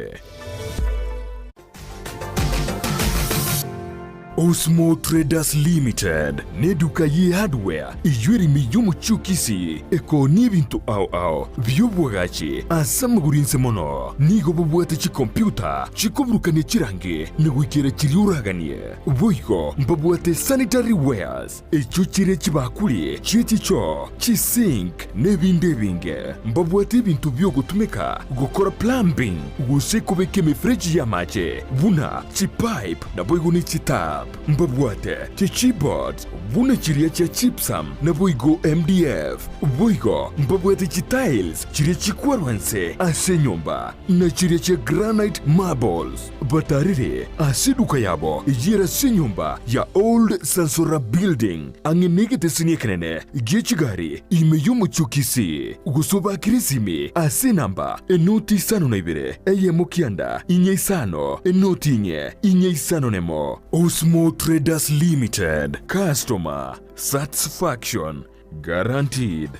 Osmo Traders Limited n'eduka ye hardware eyio ere ime y'omochie o Kisii ekoonia ebinto ao ao bi'obwagachi ase amagoro inse mono. Nigo bobwate chikompyuta chikoburukania chirangi na goikera chiria oraganie. Boigo mbabwate sanitary wares echio chire chibakuri chie chichoo, chisink na ebinde ebinge. Mbabwate ebinto bi'ogotumeka gokora plumbing gose kobeka emefereji y'amache buna chipipe naboigo ne chitap. Mbabwate chichipboards buna chiria chia gypsum naboigo MDF. Boigo mbabwate chitiles chiria chikwarwa nse ase enyomba na chiria chia granite marbles. Batarire ase eduka yabo eyio ere ase enyomba ya Old Sansora Building, ang'e negeteseni ekenene gie chigari ime y'omochie o Kisii. Gose obakire esimi ase enamba enoti 52 eyemo 9 4 5 enoti 4 4 5 nemo. Osmo Traders Limited, customer satisfaction guaranteed.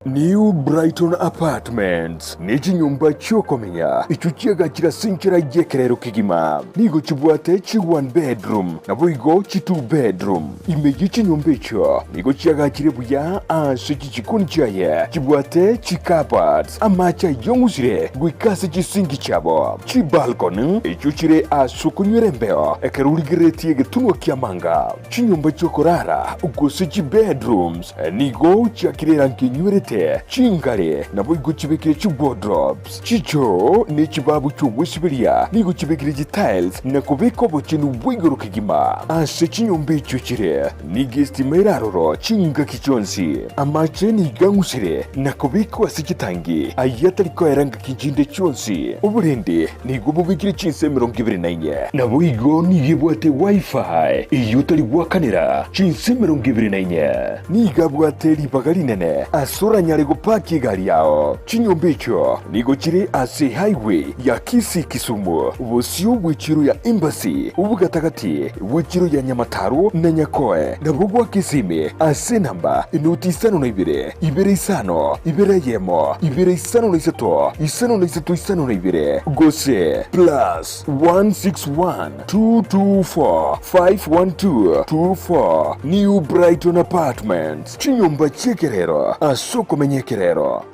New Brighton Apartments nechinyomba chiokomenya echio chiagachire ase enchera y'ekerero kegima. Nigo chibwate chi one bedroom naboigo chi two bedroom. Ime ye chinyomba echio nigo chiagachire buya ase chichikoni chiaye chibwate chicupboards, amache ayong'usire goika ase chisinki chiabo, chibalcony echio chire ase okonywera embeo ekero origereretie egetunwa ki'amanga. Chinyomba chi'okorara, gose chibedrooms, nigo chiakire erangi enywerete, chingare naboigo chibekire chiwardrobes, chichoo ne chibabu chi'ogwesiberia nigo chibekire chitiles na kobeka obochenu bwa igoro kegima. Ase chinyomba echio chire nigo estima ere aroro chingaki chionsi. Amache nigo ang'usire na kobekwa ase chitangi ayio atari koera ngaki chinde chionsi. Oborendi Nigo bobekire chinsa 24. Naboigo nigo ebwate Wi-Fi eyio otari goakanera chinsa 24. Nigo abwate ribaga rinene ase oranyare gopaki egari yao. Chinyomba echio nigo chire ase highway ya Kisii-Kisumu, bosio bw'echiro ya Embassy, obogatagati bw'echiro ya Nyamataro na Nyakoe, nabo goaka esimi ase enamba enoti 52 2 5 2 1 2 5 3 5 3 52 gose plus 161 224 512 24 New Brighton Apartments, chinyomba chi'ekerero ase okomenya ekerero.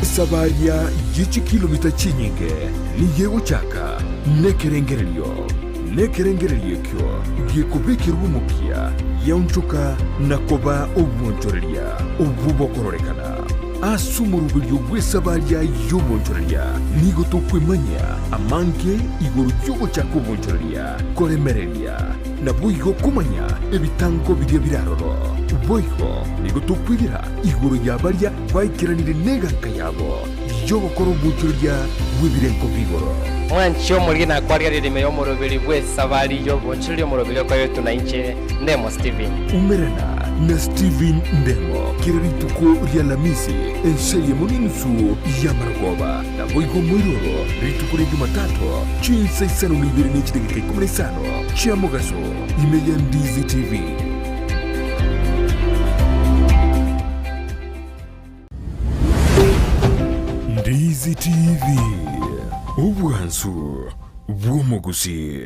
Esabaria ye chikilomita chinyinge nigo egochaka nekerengererio, nekerengererio ekio gekobekerwa omokia giaonchoka na koba obwonchoreria obwo bokororekana. Ase omoroberio bw'esabaria y'obwonchoreria nigo tokwemanyia amange igoro y'ogochaka obwonchoreria, koremereria, naboigo komanya ebitango biria bire aroro. Boigo nigo tokwegera igoro ya baria baikeranire neganka yabo y'ogokora obwonchoreria bw'ebirengo bi'igoro. Mwanche omoriri nakwarigereria ime y'omoroberi bw'esabari y'obonchoreria omoroberi okoretwe na inche, Ndemo Stephen. Umerana. na Steven Ndemo kera rituko ri'Alamisi ensa eyemo n'enusu y'amarogoba. Naboigo moiroro rituko ria Jumatato chinsa isano na ibere ne chidakika ikomi na isano chia mogaso ime ya Ndizi TV. Ndizi TV, obwansu bw'omogusii.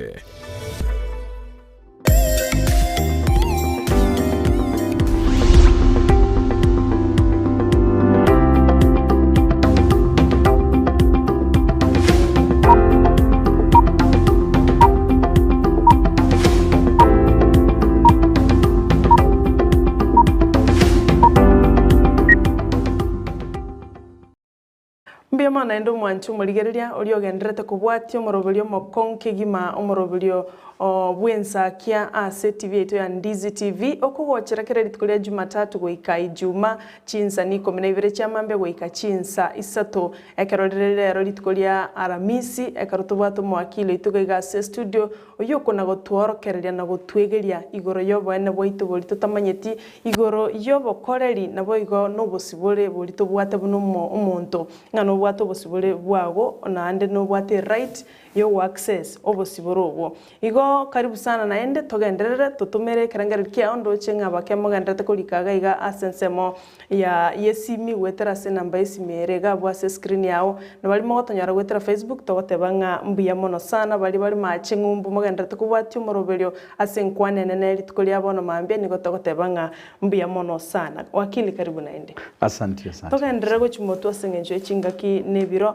Mbuya mono naende omwanche omorigereria oria ogendererete kobwatia omoroberio omokong'u kegima omoroberio o bw'ensakia ase etibi yaito ya Ndizi TV okogochera kera rituko ria Jumatatu goika Ijuma chinsa ni ikomi na ibere chia mambia goika chinsa isato ekero rire rero rituko ria Aramisi ekero tobwate omowakili oito iga iga ase estudio Oyio okona-gotworokereria na gotwegeria igoro y'oboene bwaito boria totamanyeti, igoro y'obokoreri, naboigo nobosibore boria tobwate buna omonto, ng'a nobwate obosibore bwago naende nobwate eright y'ogoaccess obosibore obwo. Igo karibu sana naende togenderere totomere ekerengererio kiao ndoche ng'a bake mogendererete korika iga iga ase ensemo ya y'esimi goetera ase enamba y'esimi ere iga abwo ase escreen yao, na baria mogotonyora goetera Facebook togoteba ng'a mbuya mono sana baria bare mache ng'umbu mogendererete kobwatia omoroberio ase enkwana enene rituko ria bono mambia nigo togoteba ng'a mbuya mono sana. Wakili karibu naende. Asanti asante. Togenderere gochia motwe ase eng'encho ye chingaki na ebiro,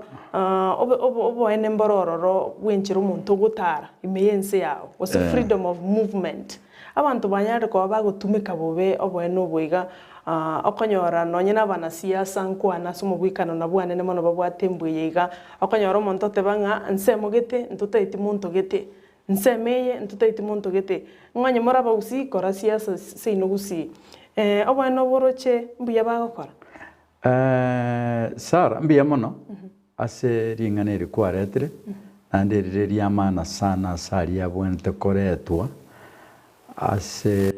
obe obo oboene mboro ororo bw'enchera omonto ogotara ime y'ense yao, gose freedom of movement. Abanto banyarire koba bagotumeka bobe oboene obo iga, okonyora nonye nabanasiasa nkwana ase omobwekano nabwo anene mono babwate embwa eye iga, okonyora omonto oteba ng'a nsemo gete ntotaeti monto gete, nsemo eye ntotaeti monto gete, ng'a onye more abagusii kora siasa seino gusii. Oboene obo oroche mbuya bagokora? Sarah, mbuya mono ase ring'ana eri kwaretire, naende rire ri'amaana sana ase aria abwenerete koretwa ase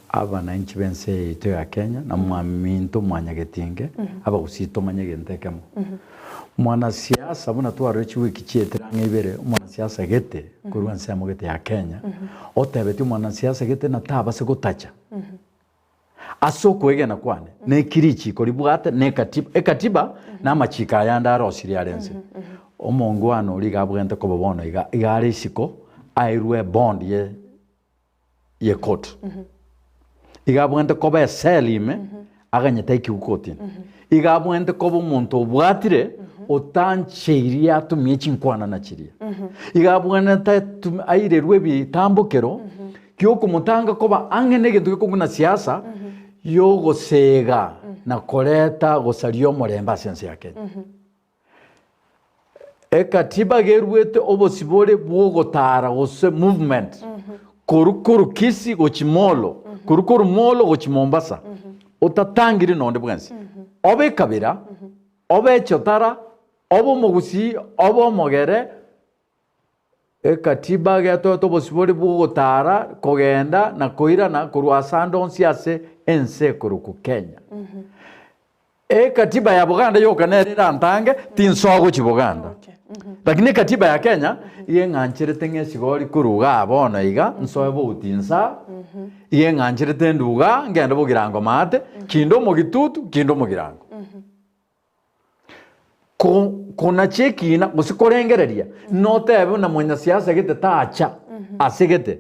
abananchi b'ense yaito ya Kenya, na mwaminto mwanyagetinge, abagusii tomanye egento ekemo. Mwanasiasa buna twarore chiwiki chietire ang'e ibere, omwanasiasa gete korwa ensemo gete ya Kenya, otebetie omwanasiasa gete na tabase gotacha. Ase okwegena kwane, neki richiiko ribwate na ekatiba, ekatiba na amachiiko ayande arosirie are ense. Omongwana oria iga abwenerete koba bono iga, iga are isiko airwe ebond ye ye court. Iga abwenerete koba ecell ime aganyete aikigwe kotini. Iga abwenerete koba omonto obwatire otancheirie atumie chinkwana na chiria. Iga abwenerete atume airerwe ebitambokero Gi'okomotanga koba ang'e negento gekong'u siasa y'ogosega na koreta gosaria omorembe ase ense ya Kenya. Ekatiba geruete obosibore bw'ogotara gose movement koru koru Kisii gochi Molo, koru koru Molo gochi Mombasa otatangiri nonde bwensi. Obe ekabira, obe echotara, obe omogusii, obe omogere, Ekatiba getoete obosibore bw'ogotaara, kogenda, na koirana korwa ase ande onsi ase ense ekorokwa Kenya. Ekatiba ya Buganda yoka nere erantange tinsoa gochia Buganda. Lakini ekatiba ya Kenya iga eng'ancherete ng'a esigori korwa igaa bono iga nsoe bouti nsaa, iga eng'ancherete ndue igaa ngende bogirango maate, kinde omogitutu, kinde omogirango. Konacha ekiina gose korengereria, notebe buna monyasiasa gete tacha ase gete,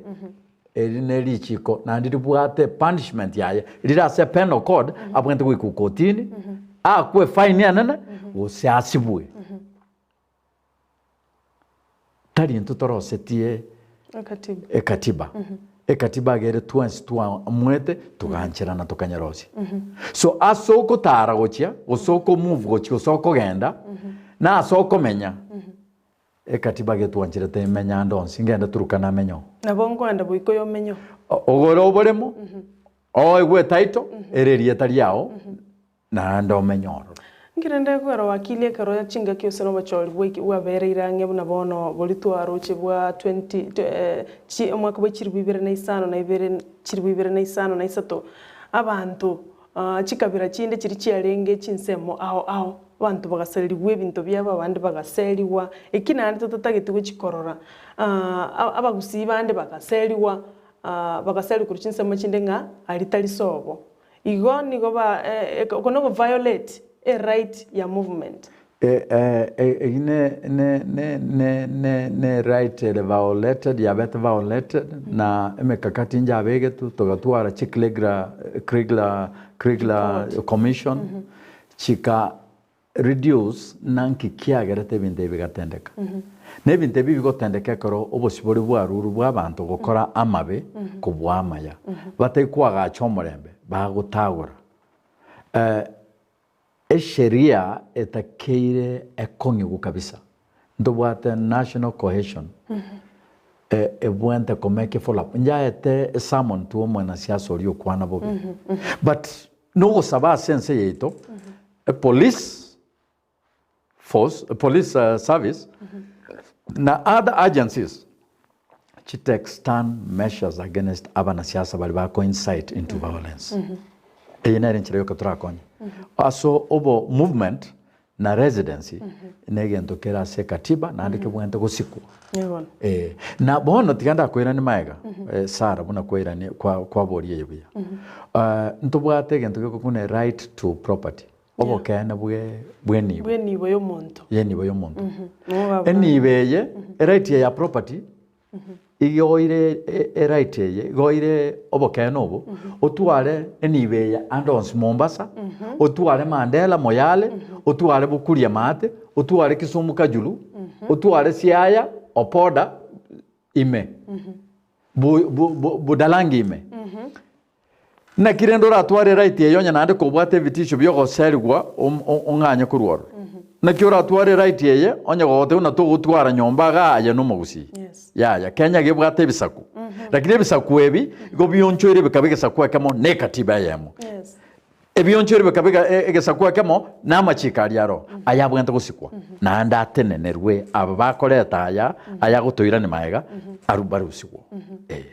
eri ne richiko naende ribwate punishment yaye rire ase penal code abwenerete goikwa kotini, aakwe efine enene gose asibwe. Tari intwe torosetie Ekatiba. ekatiba. Ekatiba iga ere twensi twamwete togancherana tokanyerosia. So ase okotara gochia, gose okomove gochia, gose okogenda, na ase okomenya, ekatiba iga etwancherete emenya ande onsi, ngende Turkana amenye oo. Nabo nkoenda boiko yomenye oo. Ogore oboremo, oegwe etitle, ere erieta riao, Naende omenye ororo. Nki rende ekogera wakili ekero chingaki ase nobochori bwaiki bwabereire ang'e buna bono boria twaroche bwa 20 chi omwaka bwe chilifu ibere na isano na ibere chilifu ibere na isano na isato. Abanto chikabira chinde chiria chiarenge chinsemo ao ao, abanto bagasarerigwa ebinto biabo abande bagaserigwa, eki naende totatageti gochia korora. Abagusii bande bagaserigwa, bagaserigwa korwa chinsemo chinde ng'a aria tari sobo. Igo nigo ba oko nogo violate e right ya movement. Eyio ne ne ne ne ne ne right ere violated yabete violated na emekakati njabegetwe togatwara chi Kriegler Kriegler Kriegler Commission chika reduce nanki kiagerete ebinto ebi bigatendeka. Na ebinto ebi bigotendeka ekero obosibore bwarurwe bwa abanto gokora amabe kobua amaya. Batari koagacha omorembe bagotagora. Esheria etakeire ekong'igu kabisa. Ntobwate national cohesion ebwente komeke follow up. Njaete esermon tu omwanasiasa oria okwana bobe. But nogosaba ase ense yaito police force, police service na other agencies chi take stern measures against abanasiasa baria ba ko incite into violence. Eye nere enchera yoka torakonye. Ase obo movement na residency negento kere ase ekatiba naende kebwenerete gosikwa. Eh, na bono tiga ndakoiranie maega Sarah buna kwairanie kwa kwaboria eye buya. Ntobwate egento gekokuna right to property. Obokeene bwe bw'enibo. Bw'enibo y'omonto. Y'enibo y'omonto. Enibo eye, eright eye ya property, igoire eright eye, igoire obokeene obo, otware enibo eye ande onsi Mombasa, otware Mandela Moyale, otware Bukuria Maate, otware Kisumu Kajulu, otware Siaya, Opoda ime, Bu- bu- bu- Budalangi ime. Naki rende oratware eraiti eye onye naende kobwate ebitisho bi'ogoserigwa ong'anye korwa ororo? Naki oratware eraiti eye onye gogoteba buna togotwara nyomba iga aye nomogusii? Yaya, Kenya gebwate ebisaku, lakini ebisaku ebi igo bionchoire bikaba egesaku ekemo na ekatiba eyemo. Ebionchoire bikaba egesaku ekemo na amachiiko aria aro, ayabwenerete gosikwa, naende atenenerwe aba bakoreta aya ayagotoirania magega, arwe barusigwe. Ee.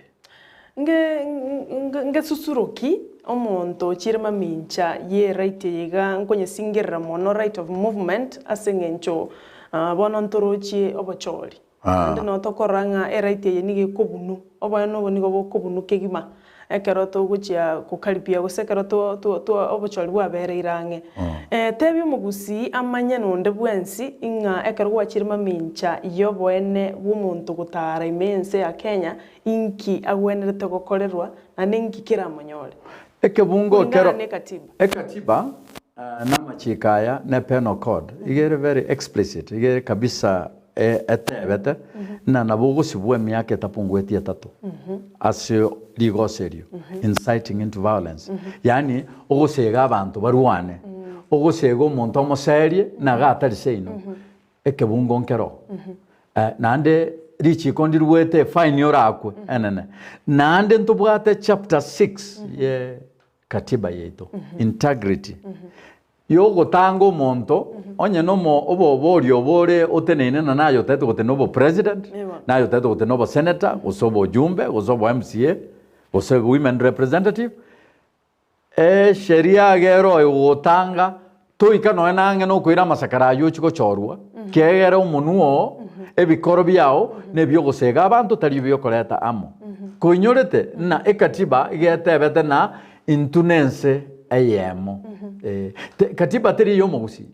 Ngesusuro ki omonto ochiire mamincha ye right eye iga nkonyesingerera mono right of movement ase eng'encho bono ntorochie obochori. Naende noo tokorora ng'a eright eye nigo ekobunu, oboene obo nigo bokobunu kegima ekero togochia gokaribia gose ekero obochori bwabereire ang'e. Tebia omogusii amanye nonde bwensi ng'a ekero gwachire mamincha y'oboene bw'omonto gotara ime y'ense ya Kenya, Inki agwenerete gokorerwa, na ninki keramonyore? Ekebungo Kulingana kero n'ekatiba. Ekatiba na amachiko aya ne penal code iga ere very explicit iga ere kabisa etebete ng'a nabo ogosibwa emiaka etapungueti etato ase rigoso erio inciting into violence yaani ogosega abanto barwane ogosega omonto omoserie naga atari seino Ekebungo nkero, naende richiko ndiruete efaini orakwe enene. Naende ntobwate chapter 6 ye katiba yaito, integrity, yogotanga omonto onye nomo oboboria obo ore oteneine na naye otagete gotenena obo president, naye otagete gotenena obo senator, gose obojumbe, gose obo MCA, gose women representative, Esheria agere oyogotanga, toika nonya nang'e nokoira amasakara ayio ochie gochorwa, kiagera omonwa oo, ebikoro biao nebi'ogosega abanto tari ebi'okoreta amo. Koinyorete ng'a ekatiba igetebete ng'a intwe nense eyemo. Eh, katiba teri ey'omogusii.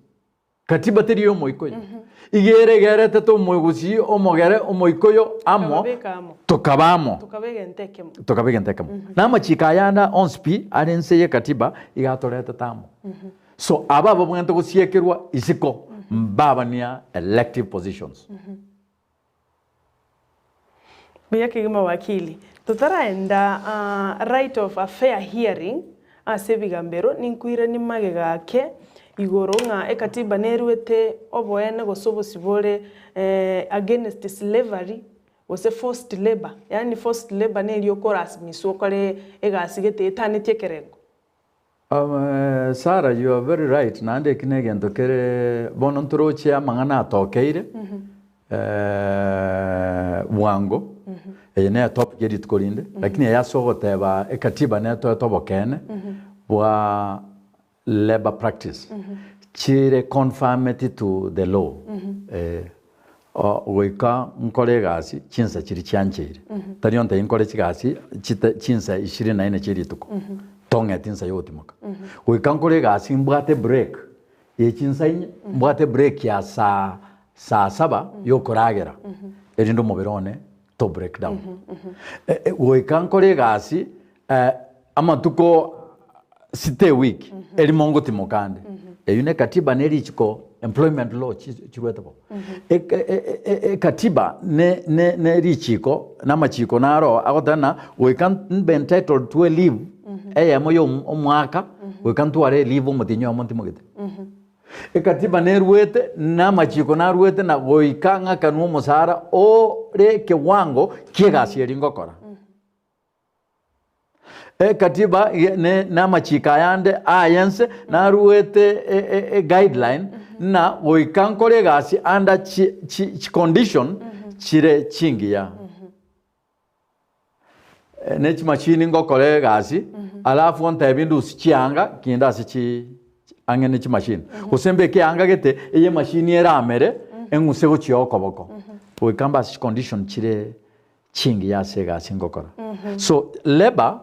Katiba teri y'omoikoyo. Iga ere egeretete omoegusii, omogere, omoikoyo amo, Tokababeka amo. tokaba amo. Tokaba egento ekemo. Tokaba egento ekemo. Na amachiko aya ande onsi pi are inse y'ekatiba iga atoretete amo. So aba ababwenerete gosiekerwa isiko mbabania elective positions. Buya kegima wakili. Totaraenda right of a fair hearing ase ebigambero ninkoiranie magega ake igoro ng'a ekatiba neruete oboene gose obosibore against slavery gose forced labour yaani forced labour neria okorasimiswa okore egasi gete etanetie ekerengo. Sarah you are very right naende eki negento kere bono ntoroche amang'ana atokeire bwango eye ne etopic ye rituko rinde lakini eye ase ogoteba ekatiba netoete obokeene. bwa labour practice chire conformity to the law eh, goika nkore egasi chinsa chiria chiancheire tari ontebi nkore chigasi chita chinsa ishirini na ine chia rituko tong'eti insa ya ogotimoka goika nkore egasi mbwate break ye chinsa inye mbwate break ya saa saa saba ya okoragera erinde omobere one to break down goika nkore egasi amatuko sita ewiki erimo ngotimoka ande eyio ne katiba ne richiko employment law chiruete bo ekatiba ne ne ne richiko na amachiko naro agoteba ng'a goika mbe entitled to a leave eyemo ya omwaka goika ntware eleave omotienyi oyomo ntimogete. Ekatiba neruete, na amachiko naruete, na goika ng'akanwe omosara ore ekewango ki'egasi eria ngokora. Ekatiba na amachiko ayande aye ense naruete eguideline na goika nkore egasi under chicondition chire chingiya. Ne chimashini ngokora egasi, alafu ontebie ndusie chianga kinde ase chi ang'e ne chimashini. Gose mbeke eanga gete eye emashini eramere eng'use gochia okoboko. Goika mbe ase chicondition chire chingiya ase egasi ngokora. So labour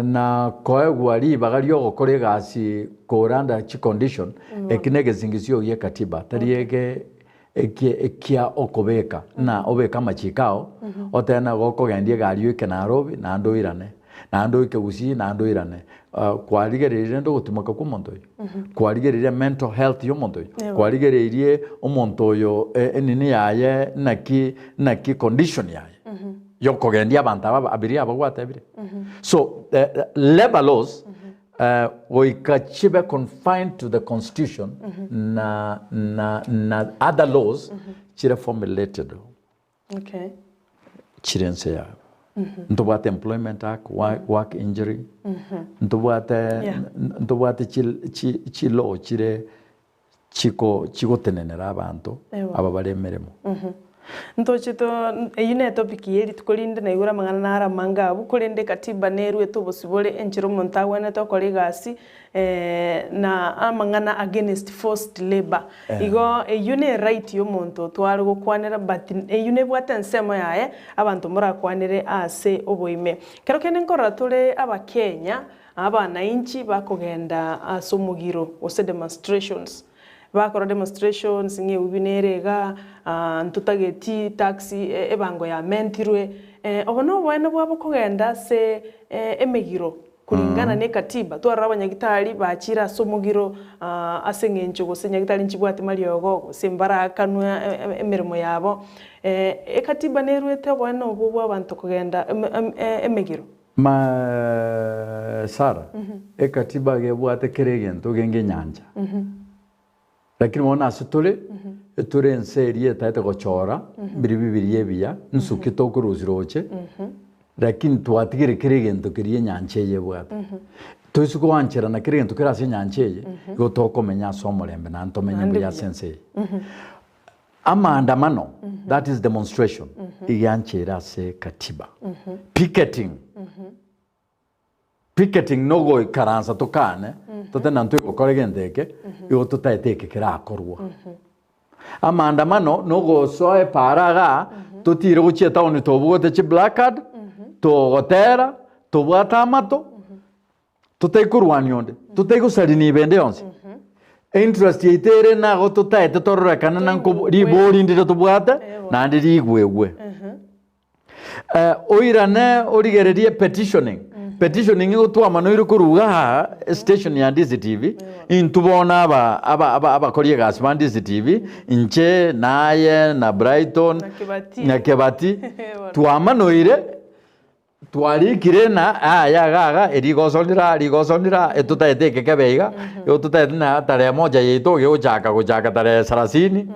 na koegwa ribaga ri'ogokora egasi kore under chicondition, eki negesingisio gie katiba, tari ege ekie ekia okobeka ng'a obeke amachiko ao, otebe ng'a gokogendia egari oike Nairobi naende oirane, naende oike Gusii naende oirane. Kwarigereirie rende ogotimoka kwa omonto oyio? Kwarigereirie mental health ya omonto oyio? Kwarigereirie omonto oyo enini yaye naki naki condition yaye? Yokogendia abanto aba abiria aba gwatebire. So labour laws goika chibe confined to the constitution na na na other laws chire formulated Okay. chire ense yabo. Ntobwate employment act, work injury, ntobwate ntobwate chi chi chi law chire chiko chigotenenera abanto aba bare emeremo. Ntoche to eyio ne topic ye rituko rinde naigure amang'ana naro amange abwo, korende katiba neruete obosibore enchera omonto agwenerete gokora egasi na amang'ana against forced labour. Igo eyio ne right ya omonto tware gokwanera but eyio nebwate ensemo yaye abanto morakwanere ase oboime. Kero kende nkorora tore abakenya Abanainchi bakogenda ase omogiro gose demonstrations, bakora demonstrations ng'a eubi nere igaa, ntotageti tax ebango yamentirwe, obo noboene bwabo kogenda ase emegiro kulingana ne katiba. Twarora abanyagitari bachire ase omogiro ase eng'encho gose nyagitari nchibwati mariogo gose mbarakanwe emeremo yabo. Ekatiba nerwete oboene obwo bwa abanto kogenda emegiro. Ma Sara, ekatiba gebwate kera egento genge enyancha. Lakini bono ase tore, etore ense eria etaete gochora mbiribi biria ebiya, nsuki tokorusia roche, lakini twatigire kera egento keria enyancha eye ebwate. Toise goancherana kera egento kere ase enyancha eye, igo tokomenya ase omorembe naende tomenye buya ase ense eye. Amaandamano, that is demonstration, igiancheire ase katiba. Picketing, picketing nogoikaransa tokane, tote na ntwe gokora egento eke, igo totaete eke kerakorwa. Amaandamano nogosoa epaara igaa, totire gochia etown tobogote chiplacard, togotera, tobwate amato, Totari korwania onde, totari gosaria nibo ende yonsi. Interest yaito ere nago totaete tororekane na nko ribori ndire tobwate naende rigwegwe. Oirane origererie petitioning, petitioning igo twamanoire korwa iga aa estation ya Ndizi TV, intwe bono aba aba aba abakori egasi ba Ndizi TV, inche naye na Brighton, Na Kebati. na Kebati, twamanoire. Twarikire ng'a aya iga iga, erigoso rira, rigoso rira, etotaete eke kebe iga, igo totaete na tarehe moja yaito gegochaka gochaka tarehe sarasini,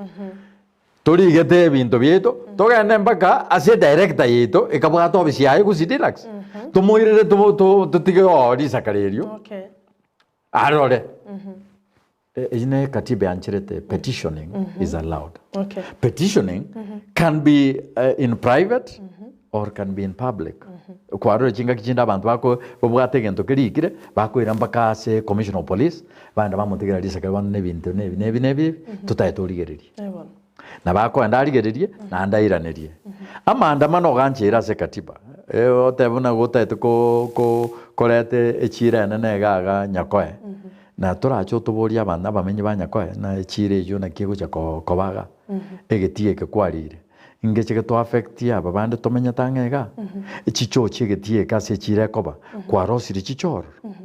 torigete ebinto biaito, togende mpaka ase edirector yaito ekabwate ofisi yaye Gusii Deluxe, tomoirere tomo to totige oo risakara erio, Okay. arore. Eyio ne katiba eancherete petitioning is allowed. Okay. Petitioning can be in private or can be in public. Kwarora chingaki chinde abanto bako babwate egento kerikire, bakoira mpaka ase commissioner of police, bagenda bamotigera risakara bono na ebinto na ebi na ebi na ebi, totaete origererie. Nabo akoenda arigererie, naende airanerie. Amaandamano ogancheire ase katiba, otebe buna gotaete ko ko koreta echira enene iga iga Nyakoe, na torache otoborie abanto abamenyi ba Nyakoe, na echira eywo naki egocha ko koba igaa, egetii eke kwarire. Ngeche geto affect aba bande tomenyete ang'e igaa, chichoo chi'egetii eke ase echira ekoba, kwarosirie chichoo ororo.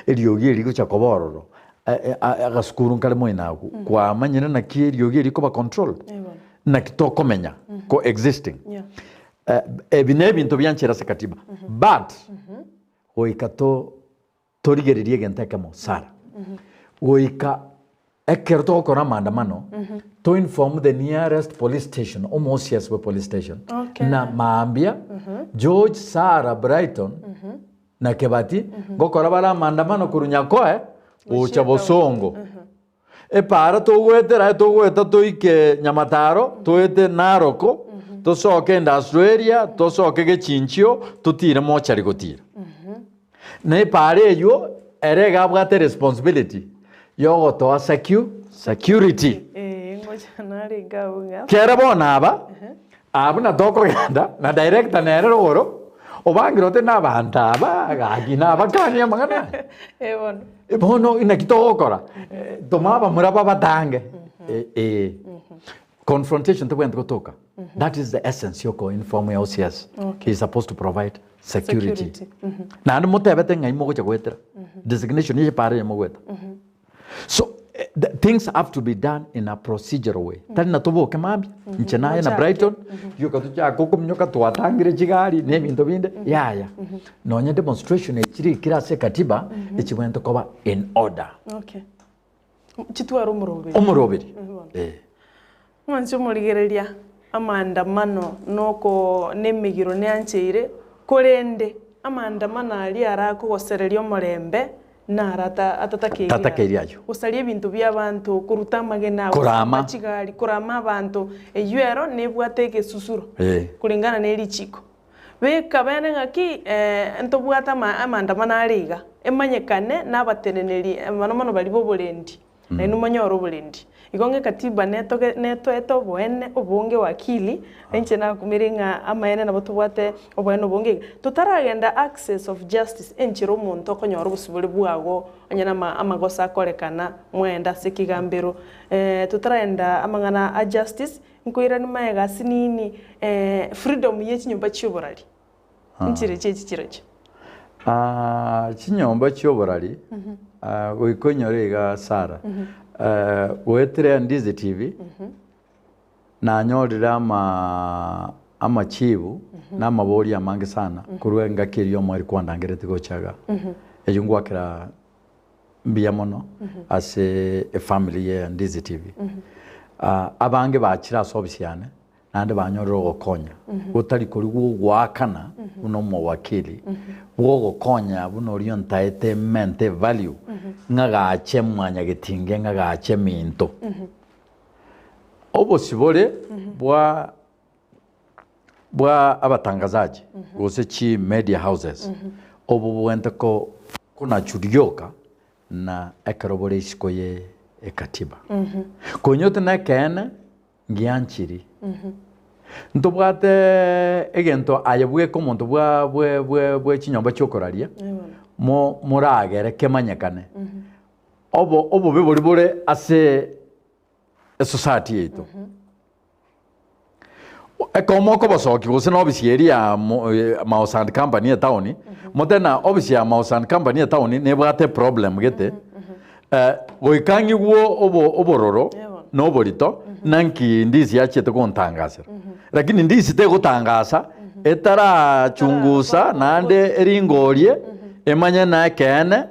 Eriogi eri rigocha koba ororo, agasukuru nkare moino agwo, kwamanyire naki eriogi eri rikoba controlled, naki tokomenya, coexisting. Ebi na ebinto bianchire ase katiba, but goika to Torigererie egento ekemo, Sara. Goika ekero togokora amaandamano, to inform the nearest police station, omoosiasi bwe police station, Okay. na mambia George, Sara, Brighton na Kebati ngokora bare amaandamano korwa Nyakoe gocha Bosongo. Epaara togoetera togoeta toike Nyamataro, toete Naroko, tosoke Industrial Area, tosoke Gechinchio, totire mochari gotira. Na epaara eywo ere iga abwate responsibility yogotoa secu security. Eh, ngocha narenge abwo ng'a Kere bono aba, aa buna tokogenda na director nere rogoro, obangire ote na abanto aba gaki nabakanie amang'ana aya. Eh bono. Bono inaki togokora? Toma abamura babatange. Eh. Confrontation tebwenereti gotoka. That is the essence yoko inform ya OCS. Okay. He is supposed to provide security. Security. Naende motebete ng'ai mogocha goetera. Designation ye epara eye mogoeta. So eh, the things have to be done in a procedural way. Tari na toboke mambia, inche naye na Mochake. Brighton, rioka tochake okominyoka twatangire chigari na ebinto binde, yaya. Nonye demonstration echire ekire ase ekatiba, echibwenerete koba in order. Okay. Chitware omoroberi. Omoroberi. Eh. Mwanche omorigereria amaandamano noko nemegiro neancheire, korende amaandamano aria arakogosereria omorembe naro ata atatakeiri Tatakeiri ayio. Gosaria ebinto bi'abanto, koruta amagena, Korama. gosamba chigari, korama abanto, eyio ero nebwate egesusuro Eh. kulingana ne richiko. Beka bene ng'aki ntobwate ama amaandamano are iga, emanyekane nabateneneri mono mono baria b'oborendi, nainwe monyore oborendi. Igo ng'a ekatiba netoge netoete oboene obonge wakili, inche nakumire ng'a amaene nabo tobwate oboene obonge iga. Totaragenda access of justice enchera omonto okonyora obosibore bwago onye na ama amagoso akorekana mwaenda ase ekegambero, totaragenda amang'ana a justice, Nkoirania magega ase nini freedom ye chinyomba chi'oborari nchire chiachi chirochio. Chinyomba chi'oborari goika onyore iga Sarah goetera Ndizi TV nanyorire ama amachibu na amaborio amange sana korwa engaki eria omoerio kwandangeretie gocha igaa. Eyio ngwakera Mbuya mono ase efamily ye Ndizi TV. Abange bachire ase ofisi yane naende banyorire ogokonya gotari koria gwogoakana buna omowakili, bwogokonya buna oria ontaete mente evalue ng'agache mwanyagetinge ng'agache eminto. Obosibore bwa bwa abatangazaji gose chi media houses obo bogente ko konachurioka na ekero bore isiko ye ekatiba. Konyote na ekeene ngianchiri. Ntobwate egento aye bweka omonto bwa bwe bwe bwe chinyomba chiokoraria mo moragere kemanyekane. Obo obobe boria bore ase esociety yaito. Ekero mokobosokia gose na ofisi eria ya Mouse and Company etaoni, mote na ofisi ya Mouse and Company etaoni nebwate eproblem gete, goika ng'igwe obororo na oborito, nanki ndisi yachiete gontangasera. Lakini ndisi tegotangasa, etarachungusa naende eringorie, emanye na ekeene,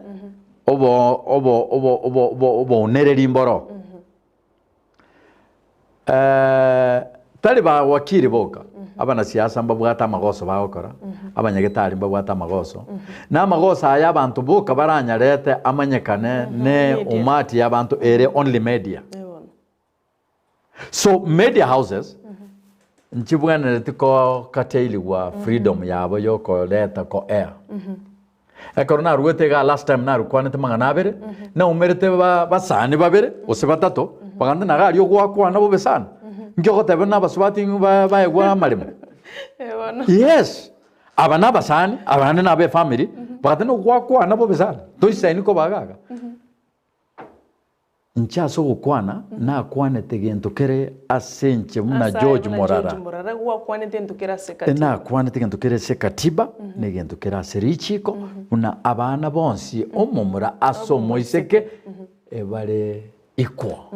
obo obo obo obo obo obounereri mboro. Tari bawakili boka, abanasiasa mbabwate amagoso bagokora, abanyagetari mbabwate amagoso, na amagoso aya abanto boka baranyarete amanyekane ne umati ya abanto ere only media. So media houses. Nchibwenereti kokatailigwa freedom yabo yokoreta ko air. Ekero naruete igaa last time narukwanete mang'ana abere, naumerete ba basani babere gose batato, bagante naga aria ogwakwana bobe sana. Nki ogoteba buna abasubati ng'u ba baegwa amaremo? Yes, aba na abasani, abande na abe efamiri, bagateba nogwakwana bobe sana, toisaini koba iga iga. Inche ase ogokwana nakwanete gento kere ase inche buna Ase aye George buna Morara. George Morara gwakwanete gento kere ase katiba. Nakwanete gento kere ase katiba na egento kere ase richiiko buna abana bonsi omomura ase omoiseke ebare equal.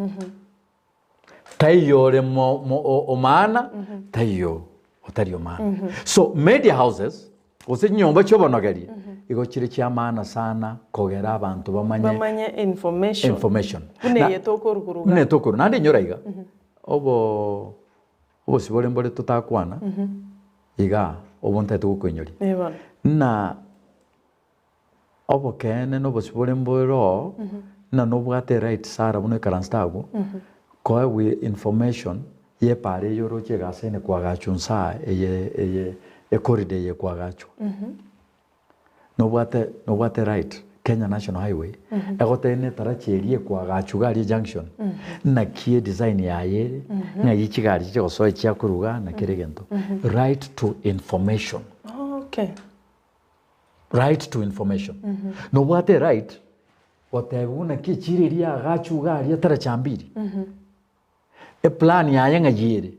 Taiyo ore mo, mo, o, omaana, taiyo otari omaana. So media houses gose chinyomba chi'obonogeria igo chire chi'amaana sana kogera abanto bamanye Bamanye information. information. Buna Na- eye tokoruguruga. buna etokoru naende inyora iga obo obosibore mbore totakwana igaa obo ntagete gokoinyoria Eh bono. ng'a Obokeene na obosibore mbore oo, ng'a nobwate eright Sarah buna oikaransete agwo, koegwa information ya epaara eye oroche egasi ene koagachwa nsaa eye eye ecorridor eye ekoagachwa. Nobwate nobwate right Kenya National Highway, egotebia na etaracha eria ekoagachwa iga aria ejunction, naki edesign yaye ere, ng'ai chigari chigosoa chiakorwa igaa na kera egento. Right to information. Okay. Right to information. Nobwate right gotebigwa naki echiro eria yagachwa iga aria tarachambiri. Eplan yaye ng'ai ere,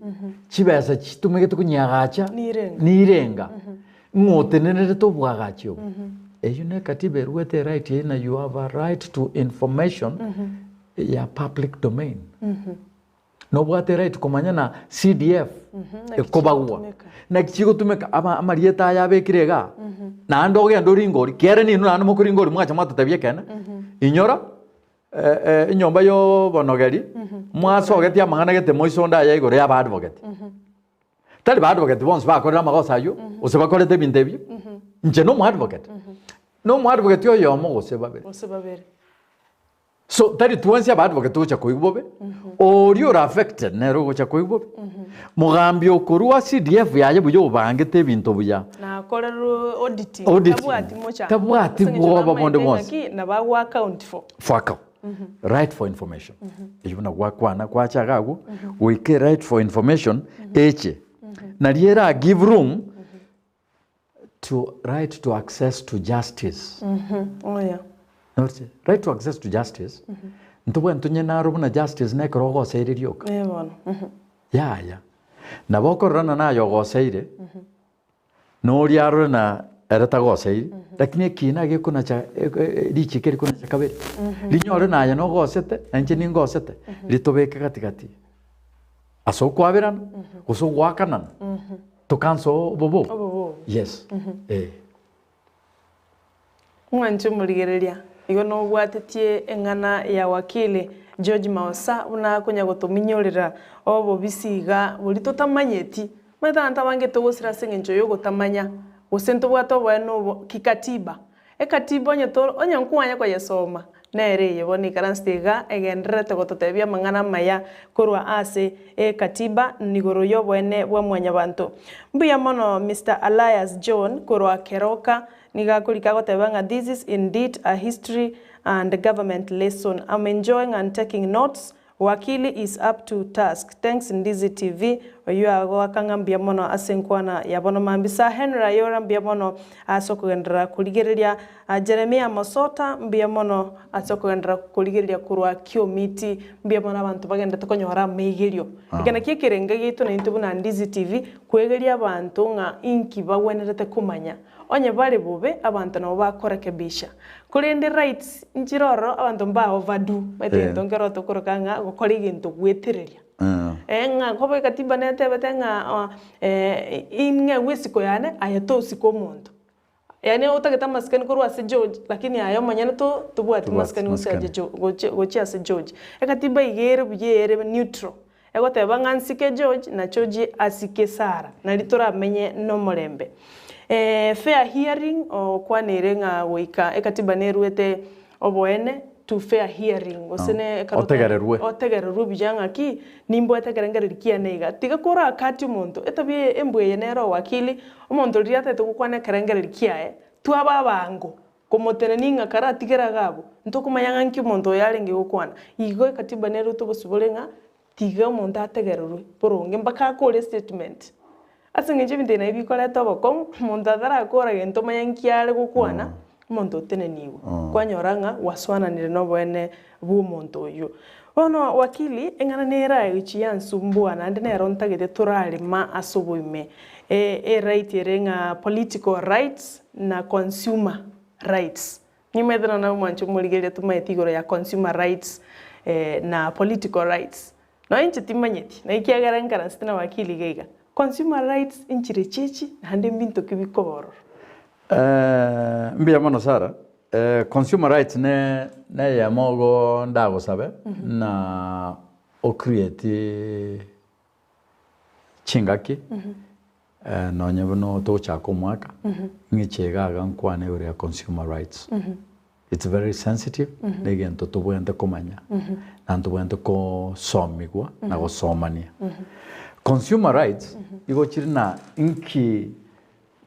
chibesa chitumegete konyeagacha Nirenga. nirenga, ng'o otenenerete obwagachi obo. Eyio ne ekatiba eruete eright eyio na you have a right to information ya public domain. Nobwate right komanya na CDF Naki ekobagwa chigotumeka. naki chigotumeka aba amarieta aya abekire igaa naende ogende oringe oria kiagera ninwe naende mokoringa oria mwacha mwatotebia ekeene inyora enyomba ya obonogeri mwasogetie amang'ana gete moiso onde aya igoro ya aba advocate. Tari ba advocate bonsi bakorire amagoso ayio gose bakorete ebinto ebio inche na omo advocate na omo advocate oyomo gose babere. Gose babere. So tari twensi abadvocate togocha koigwa bobe, oria ore affected nere ogocha koigwa bobe. Mogambi okorwa CDF yaye buya obangete ebinto buya. Nakorerwe auditing, Auditing. tabwati mochando. Tabwati Ase eng'encho bwoba bamaete bonde bwonsi. ng'aki nabo ago account for. For account. Right for information. Eyio buna gwakwana kwacha iga agwo, goika right for information eche. Nario era give room To right to access to justice. Oya. Noche, right to access to justice, ntobwenerete tonye naro buna justice na ekero ogoseire rioka. Eh bono. Yaya. Nabo okorora ng'a naye ogoseire, na oria arore ng'a ere tagoseiri, lakini ekina gekonacha richiko erikonacha kabere, rinyore naye nogosete, na inche ningosete, ritobeke gati gati. Ase okwaberana, gose ogoakanana, tokansa obobe obo. Obobe obo. Yes. Eh. Mwanche omorigereria, igo nobwatetie eng'ana ya wakili George Maosa buna akonya gotominyorera obobisi iga boria totamanyeti. Omanyete abanto abange togosira ase eng'encho yogotamanya, gose ntobwate oboene obo kikatiba. Ekatiba onye to onye nkwanya koyesoma, nere eye bono ikaransete iga egendererete gototebia amang'ana amaya korwa ase ekatiba nigoro y'oboene bwa mwanyabanto. Mbuya mono Mister Alias John korwa Keroka nigo akorika agoteba ng'a this is indeed a history and government lesson. I'm enjoying and taking notes Wakili is up to task. Thanks Ndizi TV, oyio agoaka ng'a mbuya mono ase enkwana ya bono mambia. Sir Henry Ayora mbuya mono ase okogenderera korigereria. Jeremia Mosota mbuya mono ase okogenderera korigereria korwa Kiomiti. Mbuya mono abanto bagenderete konyora amaigerio. Eke nakio ekerenga giaito naintwe buna Ndizi TV, koegeria abanto ng'a inki bagwenerete komanya. Onye bare bobe, abanto nabo bakorekebisha. Korende rights nchire ororo abanto mba overdo, omanyete egento nkero tokoroka ng'a gokora egento gwetereria. Eh ng'a koba ekatiba netebete ng'a ing'egwe esiko yane aye tosika omonto. Yaani otagete amasikani korwa ase George lakini aye omonyene to tobwati masikani gose aye gochia gochia ase George. Ekatiba iga ere buya ere neutral, Egoteba ng'a nsike George na George asike Sarah, nari toramenye nomorembe. Fair hearing okwanire ng'a goika ekatiba neruete oboene. to fair hearing gose ne ekero ota- Otegererwe. otegererwe buya ng'aki, nimbwate ekerengererio kiane iga. Tiga korakatia omonto, etabia eye embwa eye nere owakili, omonto riria atagete gokwana ekerengererio kiaye, twaba abango komotenenia ng'a karatigere iga abwo, ntokomanya ng'a nki omonto oyo arenge gokwana. Igo ekatiba nere otobosibore ng'a tiga omonto ategererwe boronge mpaka akore estatement. Ase eng'encho ebinto ebi nabio bikoreta obokong'u, omonto atarakora gento omanye nki are gokwana, omonto otenenigwe. Kwanyora ng'a gwasoananire na oboene bwa omonto oyio. Bono wakili, eng'ana nere aye gochia yansumbua naende nero ntagete torarema ase oboime. Eright ere ng'a political rights na consumer rights. Nimaete nonya omwancho omorigereria tomaeti igoro ya consumer rights na political rights. Nonya inche timanyeti, na ekiagera nkaransete na wakili iga iga. Consumer rights inchire chichi naende mbinto ki bikoba ororo? Mbuya mono Sarah. Consumer rights ne neyemo igo ndagosabe na o create chingaki nonye buna togochaka omwaka ng'iche iga iga nkwane igoro ya consumer rights. It's very sensitive na egento tobwenerete komanya naende tobwenerete kosomigwa na gosomania. Consumer rights igo chire na inki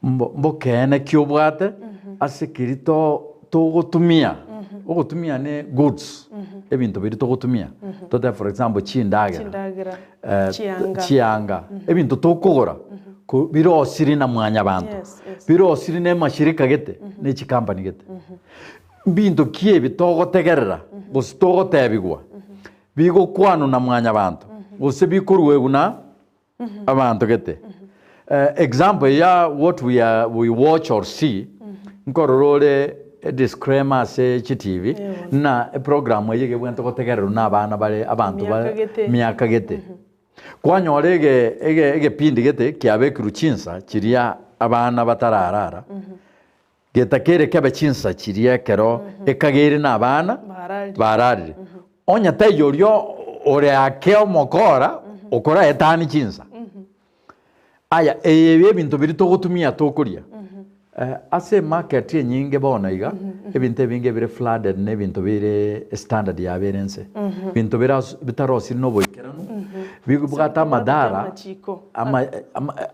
mbo mbokeene ki obwate ase keri to togotumia ogotumia ne goods ebinto biria togotumia totebe for example chindagera Chindagera, eh, chianga. chianga ebinto tokogora ko birosiri na mwanyabanto Yes, yes. birosiri na emashirika gete ne chikampani gete mbinto ki ebi togotegerera gose togotebigwa bigokwanwa na mwanyabanto gose bikoruegwa na abanto gete. Example ya what we are we watch or see nkorora ore disclaimer ase chi TV na eprogram eye egebwenerete gotegererwa na abana bare abanto Miaka bare gete. miaka gete. Kwanyora ege ege egepindi gete kiabekirwe chinsa chiria abana batararara getakeire kebe chinsa chiria ekero ekageire na abana Bararire. bararire. Onye taiyo oria ore ake omokora okoraetanie chinsa. Aya eye ebinto biria togotumia tokoria ase emarket enyinge bono iga ebinto ebinge bire flooded na ebinto bire estandard yabo ere nse. Ebinto bire bitarosiri na oboikeranu bibwate amadhara Amachiko. ama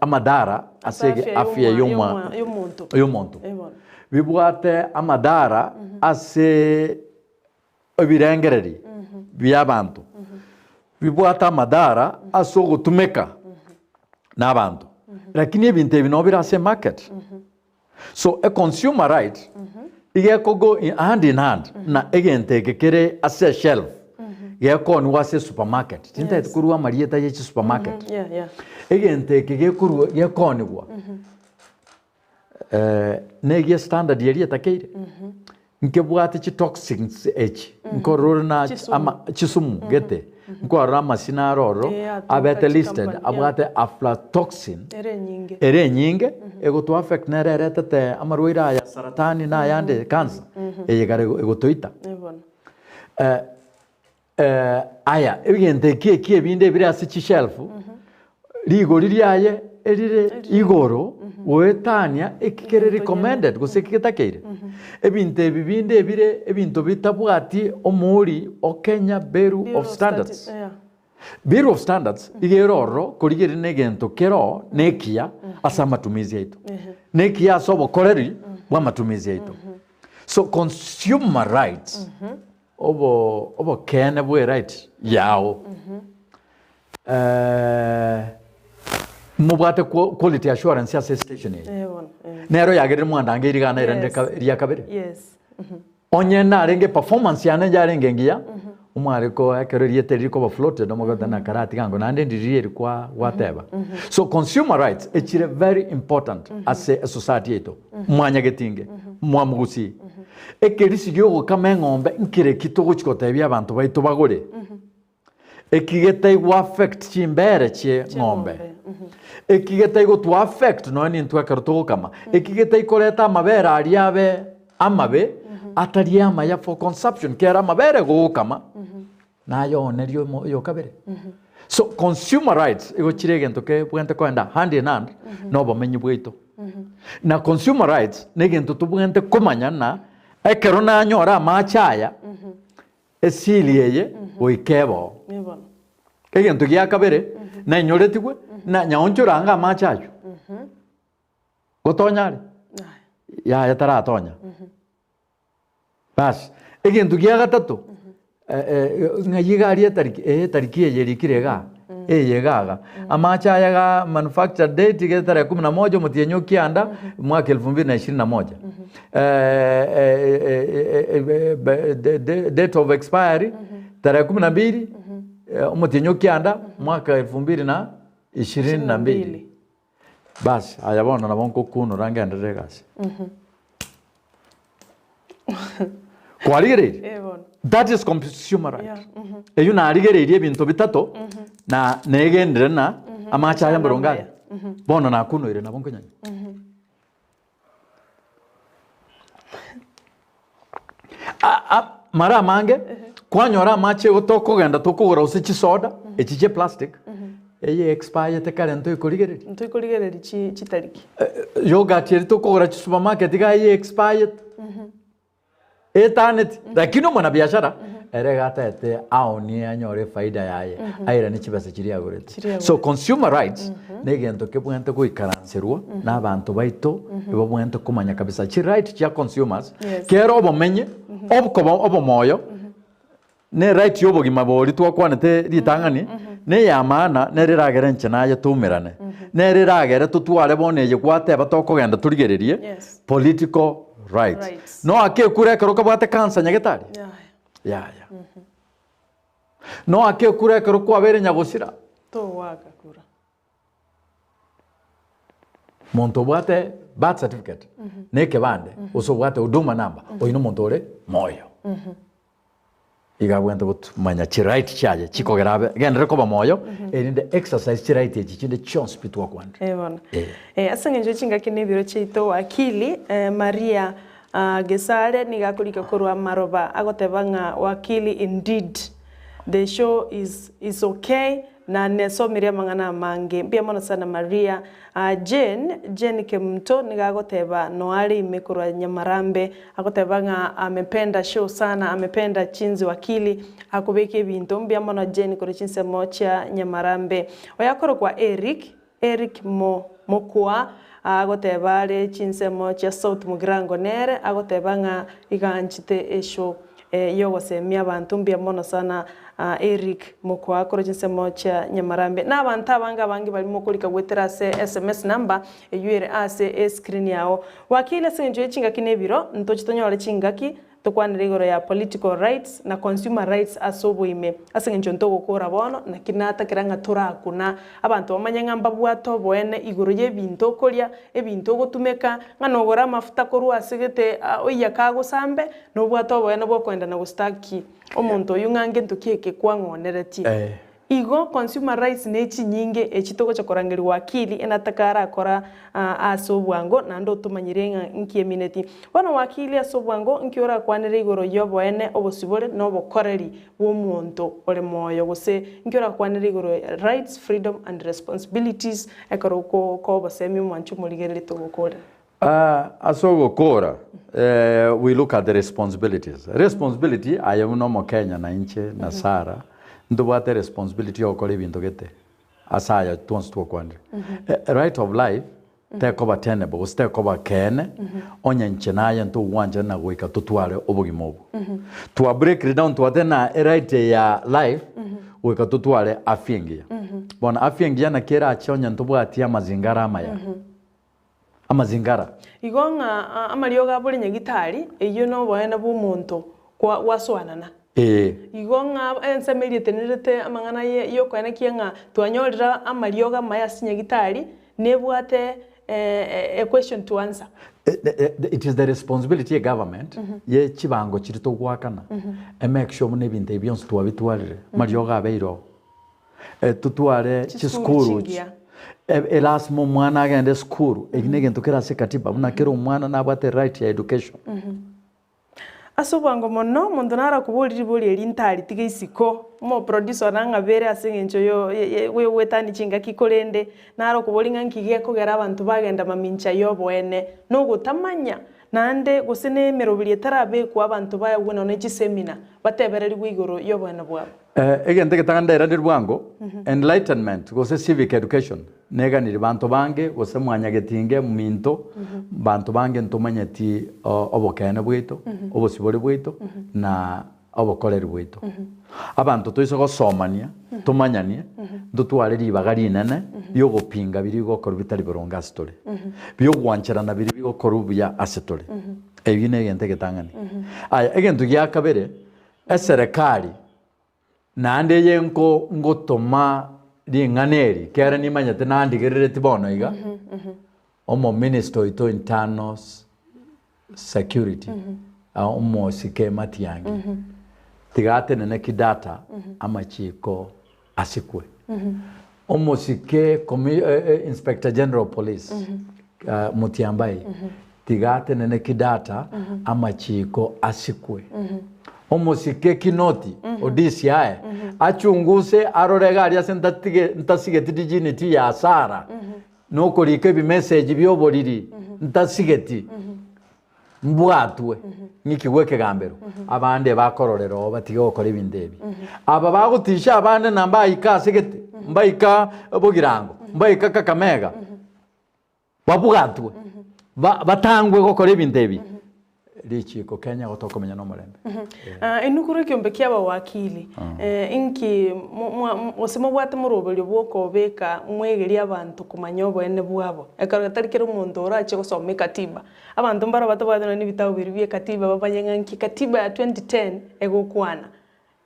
amadhara ase Ase afya y'omwa- y'omonto. y'omonto. Eh, bono. Bibwate amadhara ase ebirengereri bi'abanto, bibwate amadhara ase ogotumeka n'abanto. Lakini ebinto ebi nabo bire ase emarket. So a consumer right iga ekogo hand in hand na egento eke kere ase eshelf gekooniwa ase esupermarket. Tintagete korwa amarieta ye chisupermarket. Yeah, yeah. Egento eke gekorwa gekoonigwa negia standard eria etakeire nkebwate chitoxins echi nkorora ore na Chisumu. ama chisumu gete nkorora amasina aro ororo Eh, atoka abete listed chikampani, yeah. abwate aflatoxin Ere enyinge. ere enyinge egoto affect nere eretete amarwaire aya saratani na ayande cancer eye ekare egotoita. Eh, bono. Aya, ebigento eki eki ebinde ebire ase chishelf, rigori riaye erire igoro goetania eki kere recommended gose eki getakeire. Ebinto ebi binde ebire ebinto bitabwati omouri o Kenya Bureau of Standards. Bureau of Standards iga ere ororo korigereria na egento kere oo na ekiya ase amatumizi aito. Na ekiya ase obokoreri bwa amatumizi aito. So consumer rights Obo obokeene bwe right yao mobwate quality assurance ase station eye Eh, bono, eh. nero yagerire mwandange rigana erinde Yes. ria kabere Yes. onye narenge performance yane yarenge engiya omware ko ekero erieta eri rikoba floated omogota na karatiga ango naende ndiriria eri kwa gwateba so consumer rights echire very important ase esociety yaito mwanyagetinge mwamogusii Ekerisi gi'ogokama eng'ombe nkereki togochia gotebia abanto baito bagore? Eki getaigwa affect chimbere chie ng'ombe. Eki getaigwa to affect nonya nintwe ekero togokama. Eki getaikoreta amabere aria abe amabe atari amaya for consumption kera amabere gogokama naye oonerie omo oyo kabere. So consumer rights igo chire egento kebwenerete koenda hand in hand na obomenyi bwaito. Na consumer rights na egento tobwenerete komanya na ekero nanyora amache aya. Esili eye goika eboo. Egento gia kabere, nainyoretigwe, na nyaonchore anga amache ayio. Gotonya are? Yaya taratonya. Bas, egento gia gatato, ng'ai iga aria etariki, eh etariki eye erikire igaa, eye iga iga. Amache aya igaa manufactured date iga tarehe kumi na moja omotienyi o kianda, mwaka elfu mbili na ishirini na moja. Date of expiry, tarehe kumi na mbili, omotienyi o kianda, mwaka elfu mbili na ishirini na mbili. Bas, aya bono nabo nkokunora ngenderere egasi. Kwarigereirie? Eh, bono. That is consumer right. Yeah, Eyio narigereirie ebinto bitato na negendire na amache aya mboronge aria. Bono nakunoire nabo nkonyanya. A- a- mara amange kwanyora amache igo tokogenda tokogora gose chisoda echi chia plastic eye expirete kare ntoikorigereria. Ntoikorigereria chi chitariki. Yogurt eri tokogora chisupermarket iga eye expired etaneti lakini omwanabiashara ere iga ataete aonie anyore efaida yaye airane chibesa chiria agorete. Chiria So agorete. consumer rights na egento kebwenerete goikaranserwa na abanto baito ebabwenerete komanya kabisa chiright chia consumers Yes. kera obomenye obokoba obomoyo Ne right y'obogima boria twakwanete ritang'ani neya maana, nere eragere inche naye toumerane, nere eragere totware bono eye gwateba tokogenda torigererie Yes. political rights. Rights. Noake ekura ekero okabwate cancer nyagetari? Yaya. Yaya. Noake ekura ekero kwabeire nyagosira? Towaka kura. Monto obwate birth certificate na ekebande gose obwate huduma number oyio nomonto ore moyo. Iga abwenerete gotumanya chiright chiaye chikogera abe agenderere koba moyo erinde exercise chiright echi chinde chionsi pi twakwanire. Eh bono. Eh. Eh, ase eng'encho ye chingaki na ebiro chiaito wakili eh, Maria ah, Gesare nigo akorika korwa amaroba agoteba ng'a wakili indeed the show is is okay Na nesomirie amang'ana amange. Mbuya mono sana Maria. Ah, Jane, Jane Kemunto nigo agoteba noare ime korwa Nyamarambe, agoteba ng'a amependa show sana, amependa chinzi wakili akobeka ebinto. Mbuya mono Jane korwa chinsemo chia Nyamarambe. Oyo akorokwa Eric, Eric Mo, Mokua, agoteba are chinsemo chia South Mugirango nere, agoteba ng'a iga anchete eshow y'ogosemia abanto mbuya mono sana Eric mokoa korwa chinsemo chia Nyamarambe. Na abanto abange abange baria mokorika goetera ase sms number eywo ere ase escreen yao. Wakili ase eng'encho ye chingaki na ebiro, ntoche tonyore chingaki tokwanere igoro ya political rights na consumer rights ase oboime. Ase eng'encho ntogokora bono naki natakera ng'a torakuna abanto bamanye ng'a mbabwate oboene igoro y'ebinto okoria, ebinto ogotumeka, ng'a nogore amafuta korwa ase gete oiyake agosambe, Nobwate oboene bw'okoenda na gositaki omonto oyio ng'a ngento ki eke kwang'oneretie. Igo consumer rights ne chinyinge echi togocha korangeria wakili enataka arakora ase obwango naende otomanyire ng'a nki emineti. Bono wakili ase obwango nki orakwanere igoro y'oboene obosibore na obokoreri bw'omonto ore moyo gose nki orakwanere igoro ya rights, freedom and responsibilities ekero okoa obosemi omwanchi omorigereria togokorera. Ase ogokora, we look at the responsibilities. Responsibility, aye buna omokenya na inche na Sarah, ntobwate responsibility ya gokora ebinto gete ase aya twonsi twakwanire. Right of life tekoba tenable gose tekoba keene onye inche naye ntogwanchana na goika totware obogima obwo. Twa break it down twateba na eright ya life goika totware afya engiya. Bono afya engiya naki erache onye ntobwati amazingara amaya. Amazingara. Igo ng'a amariogo abore nyagitari, eyio noboene bw'omonto gwasoanana. Ee. Igo ng'a ensemo eria etenerete amang'ana y'okoenekia ng'a twanyorire amariogo amaya ase nyagitari, nebwate a question to answer. It is the responsibility ye government ye chibango chiria togoakana, e make sure buna ebinto ebi bionsi twabitwarire, amariogo abeire oo. Totware Chisukuru chisukuru chingiya. Elasima omwana agende esukuru, eki negento kere ase ekatiba buna kera omwana nabwate right ya education. Ase obwango mono, omonto narakoborie ribori eri ntaritige isiko, omoproducer one ang'abere ase eng'encho yo yogoetania chingaki korende, nare okoboria ng'a nki gekogera abanto bagenda mamincha y'oboene, nogotamanya. Naende gose na emeroberi etarabekwa abanto baegwe nonya ne chisemina, batebererigwe igoro y'oboene bwabo. Egento egetang'ani ndairanerie bwango, enlightenment gose civic education neganiri banto bange gose mwanyagetinge minto, banto bange ntomanyeti obokeene bwaito, obosibore bwaito na obokoreri bwaito. Abanto toise gosomania, tomanyanie, ntotware ribaga rinene ri'ogopinga biria bigokorwa bitari boronge ase tore, bi'ogwancherana biria bigokorwa buya ase tore. Eyio negento egetang'ani. Aya, egento gia kabere, eserekari naende eye nko ngotoma ring'ana eri, kere nimanyete nandigerereti bono iga, omominister oito internal security omosike Matiang'i tiga atenene kidata amachiko asikwe. Omosike inspector general of police Mutyambai tiga atenene kidata amachiko asikwe. Omosike Kinoti o DCI achunguse arore iga aria ase ntasigeti dignity ya Sarah. Nokorika ebimeseji bi'oboriri ntasigeti, mbwatwe, ng'ikigwe ekegambero. Abande bakororera oo batige gokora ebinto ebi. Aba bagotisha abande na mbaika ase gete, mbaika Bogirango, mbaika Kakamega, babwatwe, batangwe gokora ebinto ebi. Richiiko Kenya gotokomenya nomorembe. Inwe korwa ekiombe ki'abawakili, inki gose mobwate moroberio bw'okobeka mwegerie abanto komanya oboene bwabo? Ekero tari kera omonto orache gosoma ekatiba. Abanto mbaro batabwate nonya nebitabu biria bi'ekatiba bamanye ng'a nki katiba ya 2010 egokwana.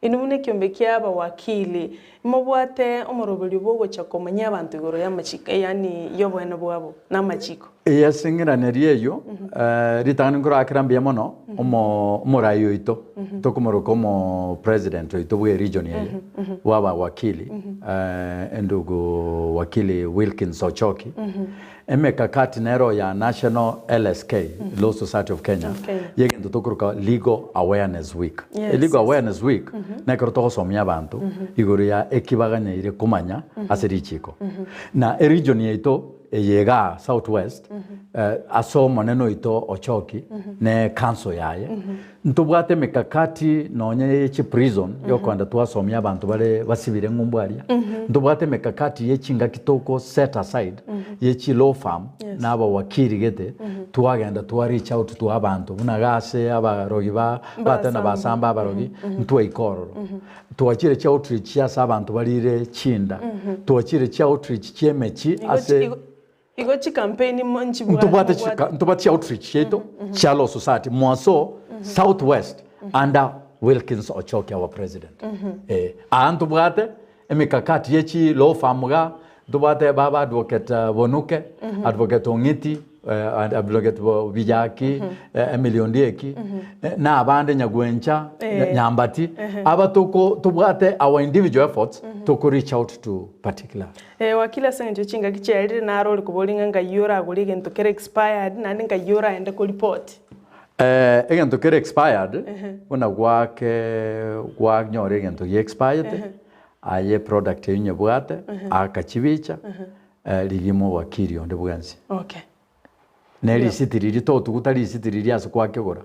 Inwe buna ekiombe ki'abawakili, mobwate omoroberio bw'ogocha komanyia abanto igoro y'amachiko, yaani y'oboene bwabo, na amachiko. Eye ase eng'iranerio eyio, ritang'ani nkorakera mbuya mono omorai oito, tokomoroka omo president oito bwe region eye bw'abawakili, endugu wakili Wilkins Ochoki. Emekakati nero ya National LSK, Law Society of Kenya, y'egento tokoroka Legal Awareness Week. Legal Awareness Week nekero togosomia abanto igoro ya eki baganyeire komanya ase richiko. Na eregion yaito eye igaa South West, ase omonene oito Ochoki ne council yaye, Ntobwate emekakati nonya ye chiprison yokoenda twasomia abanto bare basibire ng'umbu aria. Ntobwate emekakati ye chingaki toko set aside ye chi law firm na abawakili gete twagenda twa reach out to abanto buna iga ase abarogi ba batena basamba abarogi ntwaika ororo. Twachire chi outreach ase abanto barire chinda. Twachire chi outreach chiemechi ase. Igo chikampeini nchibwate Ntobwate chika ntobwate chi outreach chiaito chia Law Society mwaso South West under Wilkins Ochoki our president. Eh, aa ntobwate emikakati ye chi law firm igaa, ntobwate baba advocate Bonuke, advocate Ong'iti, advocate Bijaki, Emily Ondieki, na abande Nyagwencha, Nyambati, aba toko tobwate our individual efforts toko reach out to particular. Ee, wakili ase engencho chingaki chiarire naro ore koboria ng'a ngai oragore egento kere expired naende ngai oraende koripoti. Egento kere expired buna gwake gwanyora egento gia expired aye eproduct eywo nyebwate aka chibicha rigia mowakili onde bwensi. Okay. Ne risiti riria totuguta risiti riria ase kwakegora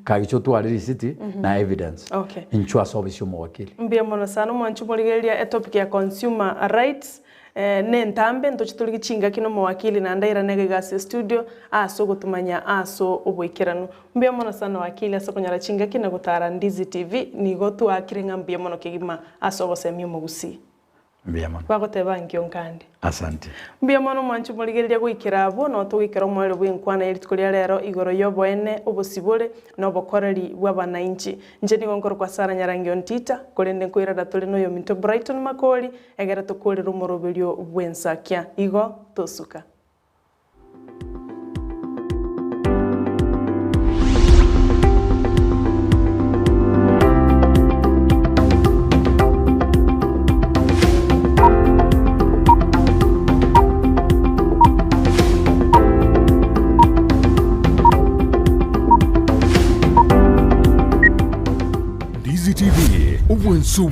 kagicha otware risiti na evidence Okay. inchuo ase ofisi y'omowakili. Mbuya mono sana omwanchi omorigereria etopic ya consumer rights ne entambe ntoche torigie chingaki na omowakili naende airane iga iga ase estudio ase ogotomanya ase oboikeranu. Mbuya mono sana wakili ase okonyora chingaki na gotara Ndizi TV nigo twaakire ng'a mbuya mono kegima ase ogosemia omogusii. Mbuya mono. Bagoteba nkio nkande. Asante. Mbuya mono mwanche morigereria goikera abwo, noo togoikera omoerio bw'enkwana ye rituko ria rero igoro y'oboene, obosibore, na obokoreri bw'abanainchi. Inche nigo nkorokwa Sarah Nyarangi Ontita, korende nkoirana tore noyominto Brighton Makori, egere tokorere omoroberio bw'ensakia. Igo tosuka. Ndizi TV, obwansu.